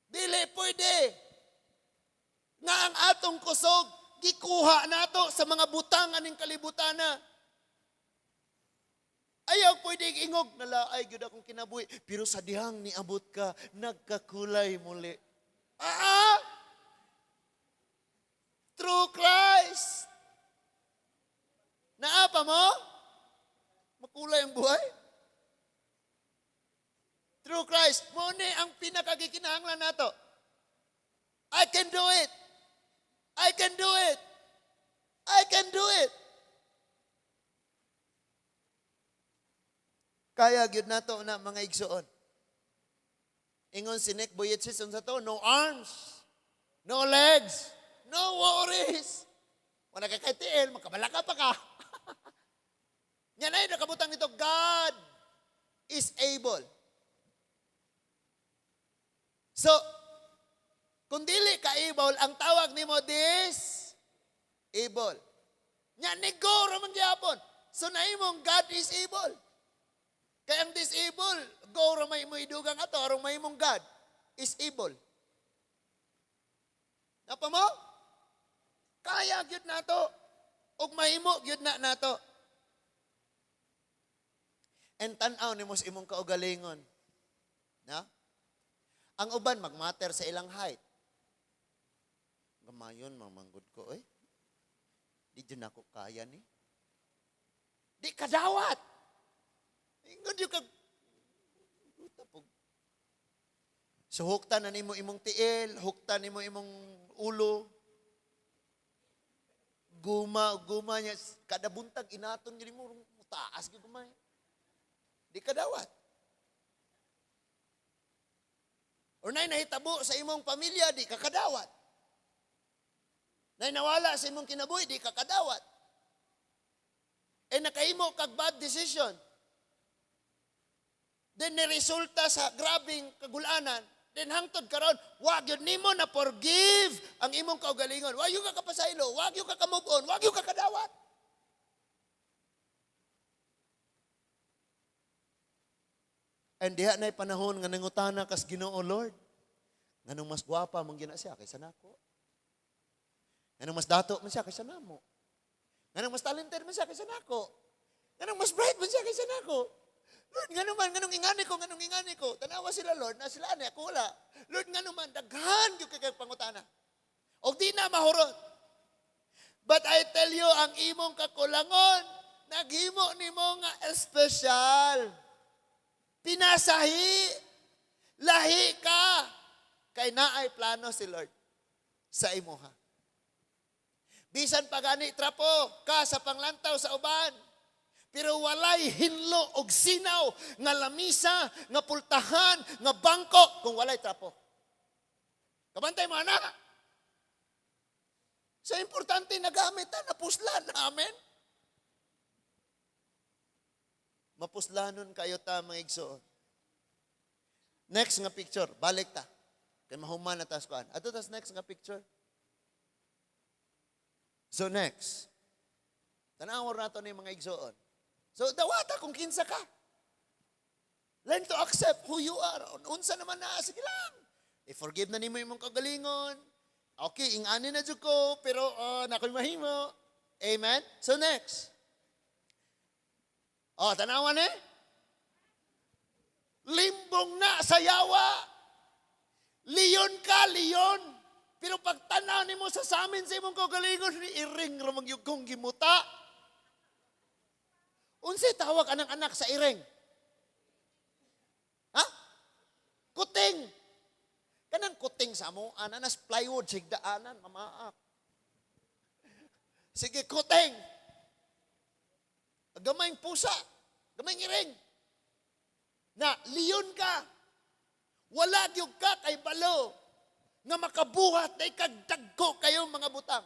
Dili pwede nga ang atong kusog gikuha nato sa mga butang aning kalibutan na. Ayaw pwede ingog, nalaay gyud akong kinabuhi. Pero sa dihang niabot ka, nagkakulay muli. Ah! Through Christ. Naa pa mo? Makulay ang buhay? Through Christ. Mao ni ang pinakagikinahanglan nato. I can do it. I can do it. I can do it. Kaya gyud nato na, mga igsoon. Ingon si Nick Vujicic unsa to, no arms, no legs, no worries. Wala ka kay tiil, makabalaka pa ka. Nya na nakabutang nito, God is able. So, kung dili ka able, ang tawag nimo this, able. Nya ni go ra man gyapon. So naimong God is able. Kaya ang disable, go ra may mo idugang ato aron mahimong God is able. Napa mo? Kaya gyud nato. Ug mahimo gyud na nato. And tan-aw nimo sa imong kaugalingon. Na? Ang uban magmatter sa ilang height. Gamayon mamanggod ko oy. Di jud nako kaya ni. Di kadawat. Ingon jud kag tapog. So huktan na nimo imong tiil, huktan nimo imong ulo. Guma, guma niya kada buntag inaton gyud nimo, taas gyud gumay. Di kadawat. Or nay nahitabo sa imong pamilya, di ka kadawat. Nay nawala sa imong kinabuhi, di ka kadawat. Eh nakahimo kag bad decision. Then niresulta sa grabing kagulanan. Then hangtod karon, wa gyud nimo na forgive ang imong kaugalingon. Wa gyud ka kapasaylo, wa gyud ka ka-move on, wa gyud ka kadawat. And diha na'y panahon nga nangutana kas Ginoo, Lord, nganong mas gwapa man gyud na siya kaysa nako? Nganong mas dato man siya kaysa namo? Nganong mas talented man siya kaysa nako? Nganong mas bright man siya kaysa nako? Lord, ngano man, nganong ingani ko, nganong ingani ko? Tanawa sila, Lord, na sila ani, ako wala. Lord, ngano man, daghan gyud kay pangutana. Og di na mahurot. But I tell you, ang imong kakulangon, naghimo nimo nga espesyal. Pinasahi, lahi ka. Kay naay plano si Lord sa imuha. Bisan pa gani trapo ka sa panglantaw sa uban, pero walay hinlo og sinaw nga lamisa, nga pultahan, nga bangko kung walay trapo. Kabantay mo, anak. So importante na gamit ta, napuslan. Amen? Mapuslanon kayo ta, mga igsoon. Next nga picture, balik ta. Kay mahuman na tas kuan. Ato tas next nga picture. So next. Tanawar nato ni mga igsoon. So dawata kung kinsa ka. Learn to accept who you are. Unsa naman na, sige lang. I-forgive na nimo imong kagalingon. Okay, ingani na jud ko, pero nakoy mahimo. Amen? So next. Oh, tanawan eh. Limbong na sa yawa. Leon ka, leon. Pero pagtanaw nimo sa samin sa imong kaugalingon, iring ra man gyud kong gimuta. Unsay tawag anang anak sa iring? Ha? Kuting. Kanang kuting sa amo, ananas plywood, sigdaanan, mamaak. Sige, kuting. Gamayng pusa, gamayng iring. Na, leon ka. Wala gyud ka kay balo nga makabuhat na ikagdagko kayo mga butang.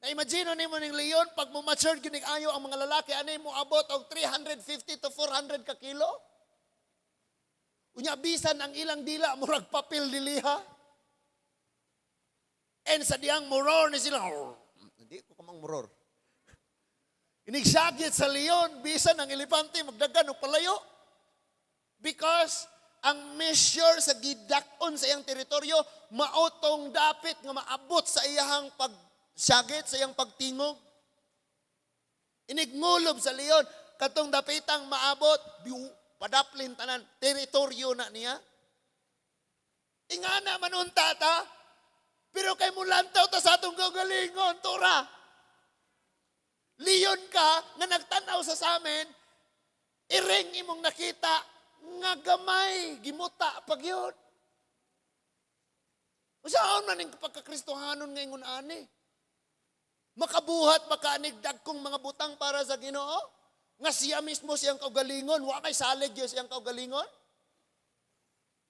Na-imagine nimo ning leon, pag mo mature gyud ayo ang mga lalaki, anay mo abot og 350 to 400 ka kilo? Unya bisan ang ilang dila murag papel diliha. And sa diyang muror ni sila. Hindi ko kamang muror. Inigsagit sa leon, bisan ang elepante magdagan og palayo. Because ang measure sa gidak-on sa iyang teritoryo, maotong dapit nga maabot sa iyahang pagsagit, sa iyang pagtingog. Inigmulob sa leon, katong dapitang maabot, padaplin tanan, teritoryo na niya. Ingana man unta ta, pero kay mulantaw ta sa atong kaugalingon, tura. Leon ka, nga nagtanaw sa samin, iring imong nakita, nga gamay, gimuta pag yun. Saan man ang pagkakristohanon ngayon ani? Makabuhat, makaanigdag kong mga butang para sa Ginoo? Nga siya mismo siyang kaugalingon, wa kay salig yun siyang kaugalingon?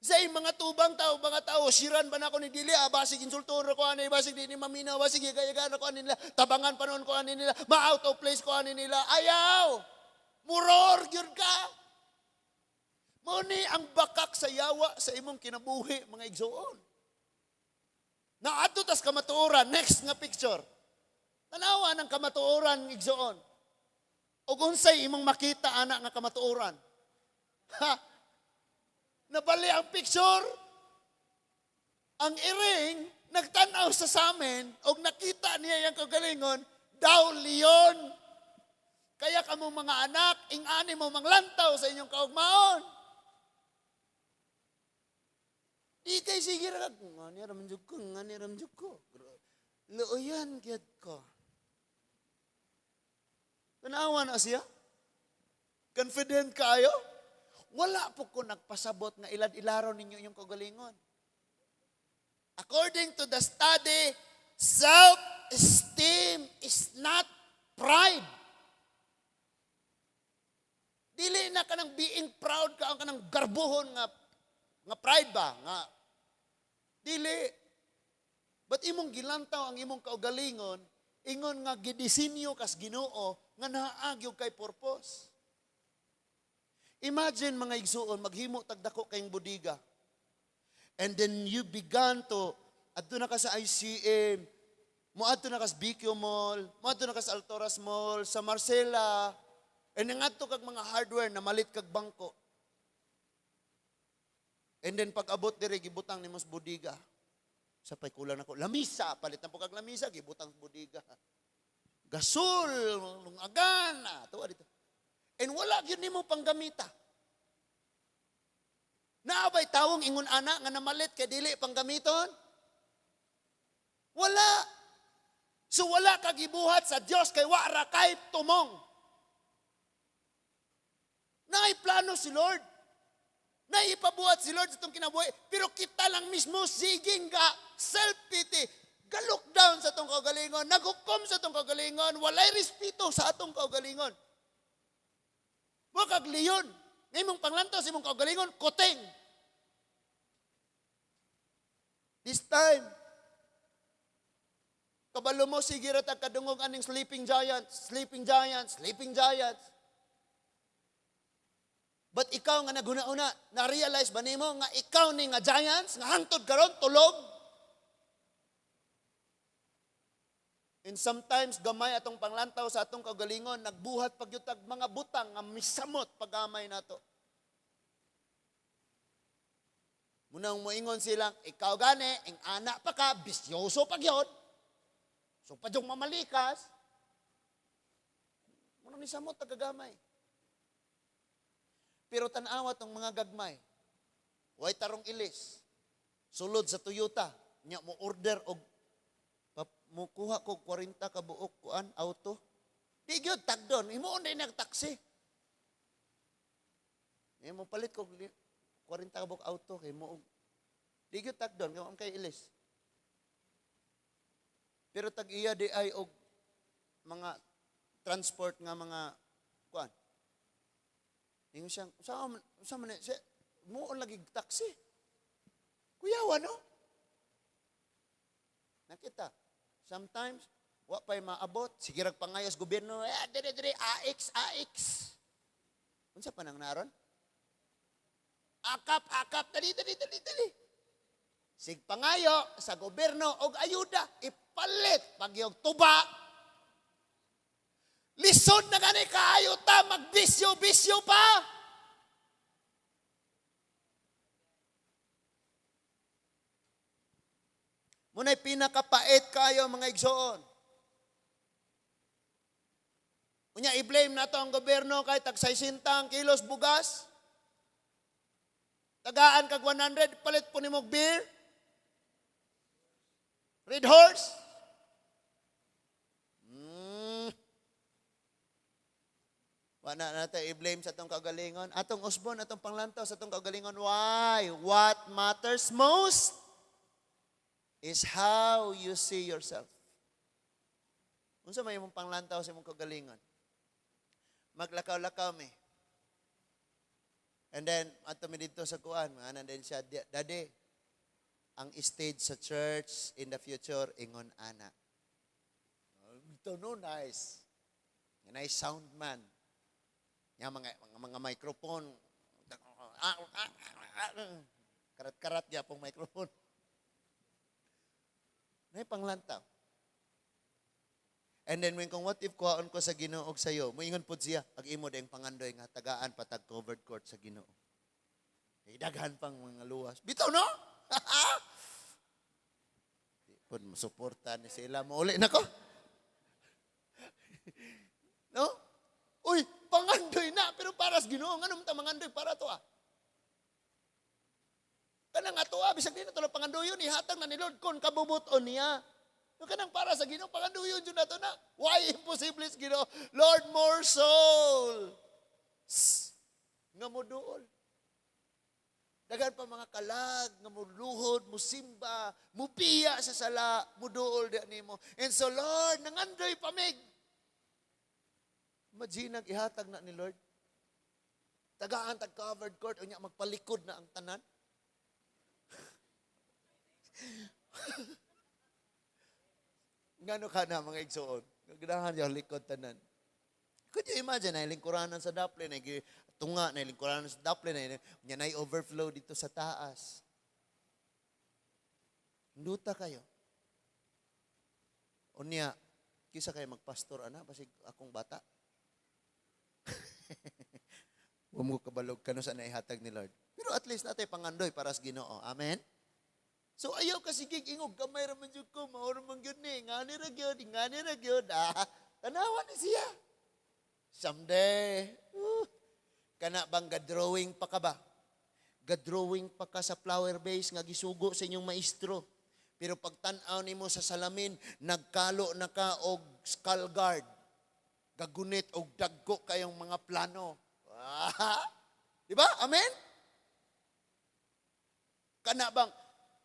Sa mga tubang tao, mga tao, siran ba na ako ni Dili? Basig insultuon ko ani, basig di ni maminaw, basig higayagaan ko ani nila, tabangan pa noon ko ani nila, ma-out of place ko ani nila. Ayaw! Muror gyud ka! Muni ang bakak sa yawa sa imong kinabuhi, mga igsoon. Naadto tas kamatuoran, next nga picture. Tanawa ng kamatuoran, igsoon. Og unsay imong makita ana nga kamatuoran? Ha? Nabali ang picture. Ang iring nagtan-aw sa samin og nakita niya yang kagalingon, daw leon. Kaya kamong mga anak, ingani mo manglantaw sa inyong kaugmaon. Di kay sige ra kag ngani ra man jud ko, ngani ra man jud ko. Luoyan gyud ko. Tanawa na siya. Confident kaayo. Wala po ko nagpasabot nga ilad-ilaron ninyo inyong kaugalingon. According to the study, self-esteem is not pride. Dili na kanang being proud ka ang kanang garbuhon nga pride ba nga dili, but imong gilantaw ang imong kaugalingon, ingon nga gidisenyo kas Ginoo nga naa gyud kay purpose. Imagine, mga igsuon, maghimo tag dako kayong bodega. And then you began to adto na ka sa ICM, moadto na ka sa BQ Mall, moadto na ka sa Altoras Mall, sa Marcela, and nangadto kag mga hardware na malit kag bangko. And then pag abot dire, gibutang nimo sa bodega. Sa pay kulang nako, lamisa, palit na po kag lamisa, gibutang sa bodega. Gasol, lungagan, tuwa dito. And wala gyud nimo panggamita. Naa bay tawong ingon ana nga namalit kay dili panggamiton? Wala. So wala ka gibuhat sa Dios kay wa ra kay tumong. Naay plano si Lord. Naipabuhat si Lord sa itong kinabuhi. Pero kita lang mismo siging ga self-pity. Ga-look down sa atong kaugalingon, naghukom sa atong kaugalingon, walay respeto sa atong kaugalingon. Wa kag leon. Nga imong panglantaw sa imong kaugalingon, kuting. This time, kabalo mo, sige ra tag kadungog aning sleeping giants, sleeping giants, sleeping giants. But ikaw nga naghuna-una, na-realize ba nimo nga ikaw ni nga giants, nga hangtod karon tulog? And sometimes gamay atong panglantaw sa atong kaugalingon, nagbuhat pag tag mga butang nga misamot paggamay nato. Munang moingon silang, ikaw gani, ing anak pa ka, bisyoso pa gyud. So padyong mamalikas. Munang misamot tagagamay. Pero tan-awa tong mga gagmay. Way tarong ilis. Sulod sa Toyota, nya mo order og mukuha ko 40 ka buok kuan auto. Di gyud tagdon, himuon din nag taxi. Eh mo palit ko 40 ka buok auto kay mo di gyud tagdon kay kay ilis. Pero tag iya di ay og mga transport nga mga kuan. Ingon siya, sa man siya, muon lagi taxi. Kuyawa, no? Nakita. Sometimes, wa pa'y maabot. Sige rag pangayos gobyerno, eh, dire, dire, AX, AX. Unsa pa nang naron? Akap, akap, dali, dali, dali, dali. Sig pangayo sa gobyerno og ayuda, ipalit pagyog tuba. Lisod na gani kaayo ta, magbisyo-bisyo pa. Muna'y pinakapait kayo, mga igsoon. Unya, i-blame nato ang gobyerno kay tag 60 ang kilos bugas. Tagaan kag 100, palit po nimo beer. Red Horse. Wala na natin i-blame sa atong kaugalingon. Atong usbon, atong panglantaw sa atong kaugalingon. Why? What matters most is how you see yourself. Unsa may imong panglantaw sa imong kaugalingon? Maglakaw-lakaw mi. And then, ato mi dito sa kuan, mga din siya, "Daddy, ang stage sa church in the future, ingon ana." Ito no, nice. Nice sound man. Nga mga microphone. Karat-karat gyapong microphone. Nay panglantaw. And then when kung what if kuhaon ko sa Ginoo og sayo, moingon pud siya, ag imo dayong pangandoy nga tagaan patag covered court sa Ginoo. Kay daghan pang mga luwas. Bitaw no? Di pud mosuporta ni sila, mouli nako. No? Uy, pangandoy na pero para sa Ginoo, nganong ta mangandoy para to ah? Kanang ato, bisag di na to pangandoyon, ihatag na ni Lord kon kabubuton niya. No, kanang para sa Ginoo, pangandoyon jud nato na. Why imposible sa Ginoo? Lord, more soul. Sss, nga moduol. Daghan pa mga kalag nga muluhod, musimba, mupiya sa sala, muduol di nimo. And so, Lord, nangandoy pamig. Imagine, ihatag na ni Lord. Tagaan tag covered court, unya magpalikod na ang tanan. Ngano ka na, mga igsoon? Ganahan yung likod tanan. Could you imagine, na lingkuranan sa daple, na tunga, na lingkuranan sa daple, na nya na overflow dito sa taas. Nduta kayo. Unya, kisa kayo magpastor, ana, basig akong bata. Wa mo kabalog kano sa naihatag ni Lord. Pero at least natay pangandoy para sa Ginoo. Amen? So ayaw ka sige ingog gamay ra man jud ko, mao ra man gyud ni, ngani ra gyud, ngani ra gyud. Ah, tanawa ni siya. Someday, kana bang ga-drawing pa ka ba? Ga-drawing pa ka sa flower base nga gisugo sa inyong maestro. Pero pagtan-aw nimo sa salamin, nagkalo na ka og skull guard. Gagunit og dagko kayong mga plano. Ah, di ba? Amen? Kana bang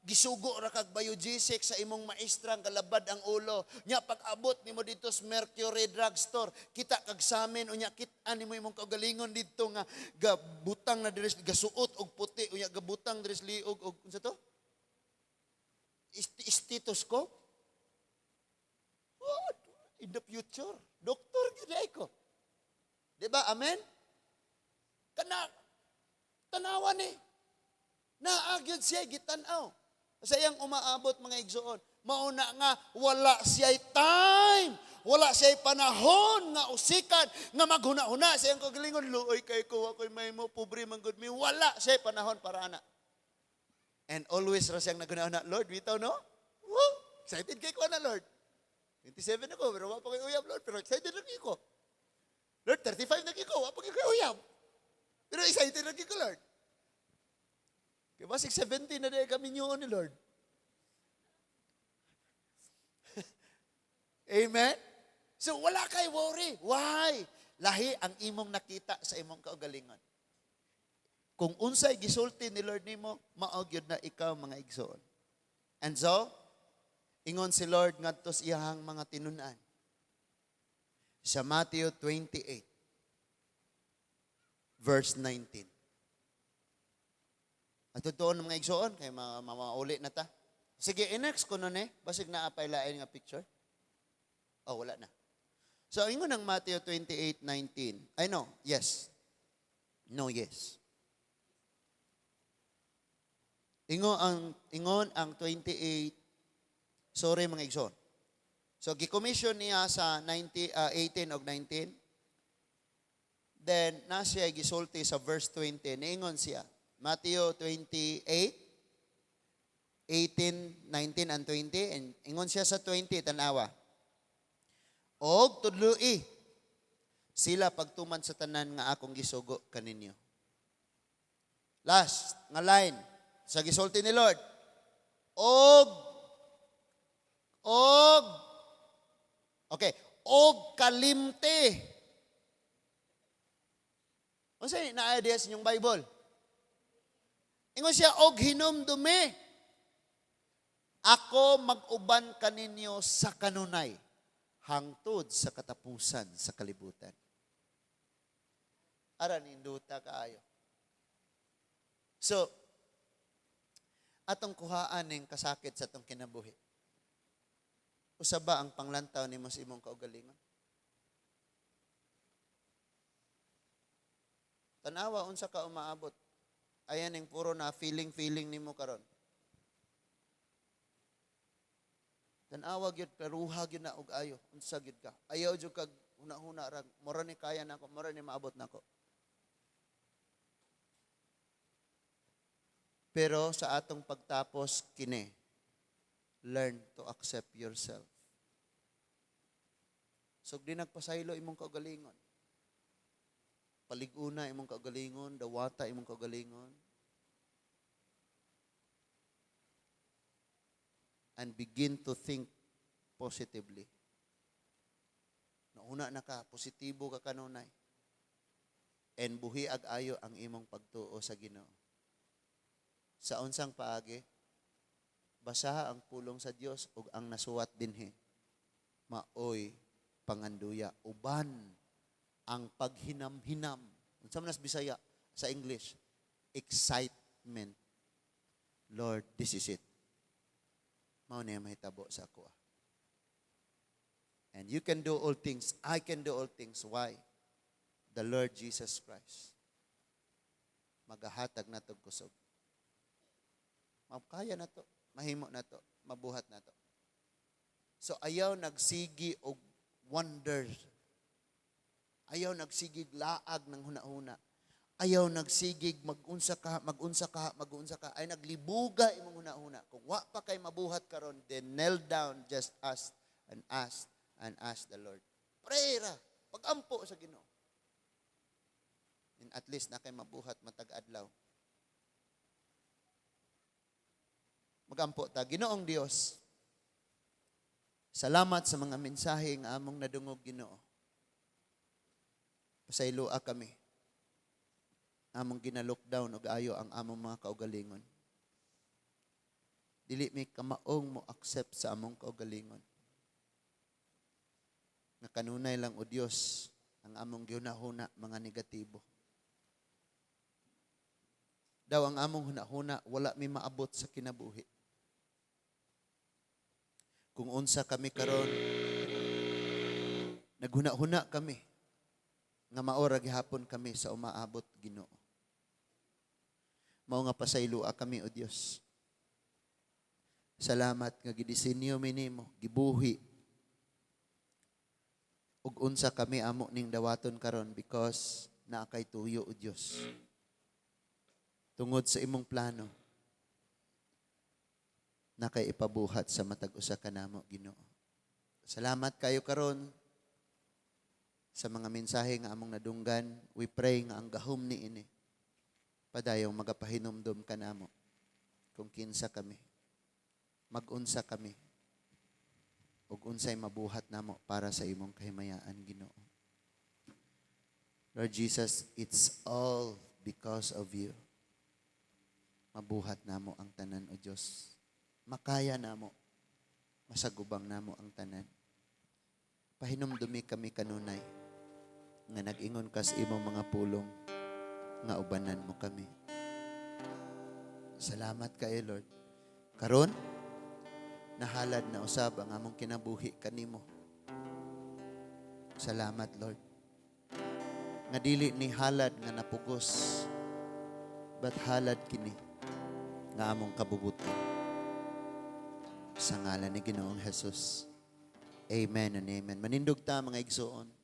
gisugo ra kag Biogesic sa imong maestra, galabad ang ulo. Nya pag-abot nimo dito sa Mercury Drugstore, kita kag samin, unya kita nimo imong kaugalingon didto nga gabutang na diri, gasuot og puti, unya gabutang diri sa liog og unsa to? Stethoscope. Oh, in the future, doktor gyud ay ko. Di ba? Amen? Kana tanawa ni. Naa gyud siya gitan-aw. Sa iyang umaabot, mga igsoon, mauna nga wala siya time, wala siya panahon nga usikan, nga maghuna-huna sa iyang kagalingon, luoy kay ko, ako'y may mo, pobre man gud mi. Wala siya panahon para ana. And always ra siyang naghuna-huna, Lord, bitaw no? Woo! Excited kay ko na, Lord. 27 ako, pero wa pa ko'y uyab, Lord. Pero excited na ko. Lord, 35 na ko, wa pa ko'y uyab. Pero excited na ko, Lord. Kaya basig 70 na dahil kami niyo ni Lord. Amen? So wala kay worry. Why? Lahi ang imong nakita sa imong kaugalingon. Kung unsay gisulti ni Lord nimo, mao gyud na ikaw, mga igsoon. And so, ingon si Lord ngadto sa iyahang mga tinun-an. Sa Matthew 28, verse 19. At doon, mga igsoon, kay mauli na ta. Sige, i-next ko nun eh. Basig naa pay lain nga picture. Oh, wala na. So, ingon ang Matthew 28:19. I know, yes. No, yes. Ingon ang 28, sorry mga igsoon. So, gi-commission niya sa 90, 18 og 19. Then, na siya gisulti sa verse 20. Niingon siya. Matthew 28, 18, 19, and 20. And ingon siya sa 20, tanawa. Og tudloi sila pagtuman sa tanan nga akong gisugo kaninyo. Last nga line sa gisulti ni Lord. Og okay, og kalimte. Unsa na idea sa inyong Bible? Ingon siya, og hinumdumi. Ako mag-uban kaninyo sa kanunay hangtod sa katapusan sa kalibutan. Ara ninduta kaayo. So, atong kuhaan ning kasakit sa atong kinabuhi. Usa ba ang panglantaw nimo sa imong kaugalingon? Tanawa unsa ka umaabot. Ayan ning puro na feeling-feeling nimo karon. Tanawa gyud, klaruha gyud na og ayo, unsa gyud ka. Ayaw jud kag huna-huna ra, mura ni kaya nako, mura ni maabot nako. Pero sa atong pagtapos kini, learn to accept yourself. So di nagpasaylo imong kaugalingon. Paliguna imong kaugalingon, dawata imong kaugalingon. And begin to think positively. Nauna na ka, positibo ka kanunay. And buhiag ayo ang imong pagtuo sa Ginoo. Sa unsang paagi? Basaha ang pulong sa Dios ug ang nasuwat dinhi. Maoy panganduya uban ang paghinam-hinam. Unsa man nas Bisaya sa English? Excitement. Lord, this is it. Mao na mahitabo sa ako. And you can do all things. I can do all things. Why? The Lord Jesus Christ. Magahatag na tog kusog. Makaya na to. Mahimo na to. Mabuhat na to. So ayaw nagsigi og wonders. Ayaw nagsigig laag ng hunahuna. Ayaw nagsigig magunsa ka, magunsa ka, magunsa ka. Ay naglibuga imong hunahuna. Kung wa pa kay mabuhat karon, then kneel down, just ask and ask and ask the Lord. Pray ra, pagampo sa Ginoo. And at least na kay mabuhat matag adlaw. Magampo ta, Ginoong Dios. Salamat sa mga mensahe nga among nadungog, Ginoo. Pasayloa kami. Among gina-lockdown og ayo ang among mga kaugalingon. Dili mi kamaong mo accept sa among kaugalingon. Nga kanunay lang, o Dios, ang among gihunahuna mga negatibo. Daw ang among hunahuna wala mi maabot sa kinabuhi. Kung unsa kami karon, naghuna-huna kami nga maora gihapon kami sa umaabot, Ginoo. Mao nga pasayloa kami, o Dios. Salamat nga gidisenyo mi nimo, gibuhi. Ug unsa kami amo ning dawaton karon because naa kay tuyo, o Dios. Tungod sa imong plano na kay ipabuhat sa matag usa kanamo, Ginoo. Salamat kayo karon sa mga mensahe nga among nadunggan. We pray nga ang gahom ni ini padayong magapahinumdom kanamo kung kinsa kami, magunsa kami, ug unsay mabuhat namo para sa imong kahimayaan, Ginoo. Lord Jesus, it's all because of you. Mabuhat namo ang tanan, O Dios. Makaya namo. Masagubang namo ang tanan. Pahinumdumi kami kanunay nga nag-ingon ka sa imong mga pulong nga ubanan mo kami. Salamat kayo, Lord. Karon, nahalad na usab ang among kinabuhi kanimo. Salamat, Lord. Nga dili ni halad nga napugos, but halad kini nga among kabubuton. Sa ngalan ni Ginoong Jesus. Amen and amen. Manindog ta, mga igsoon.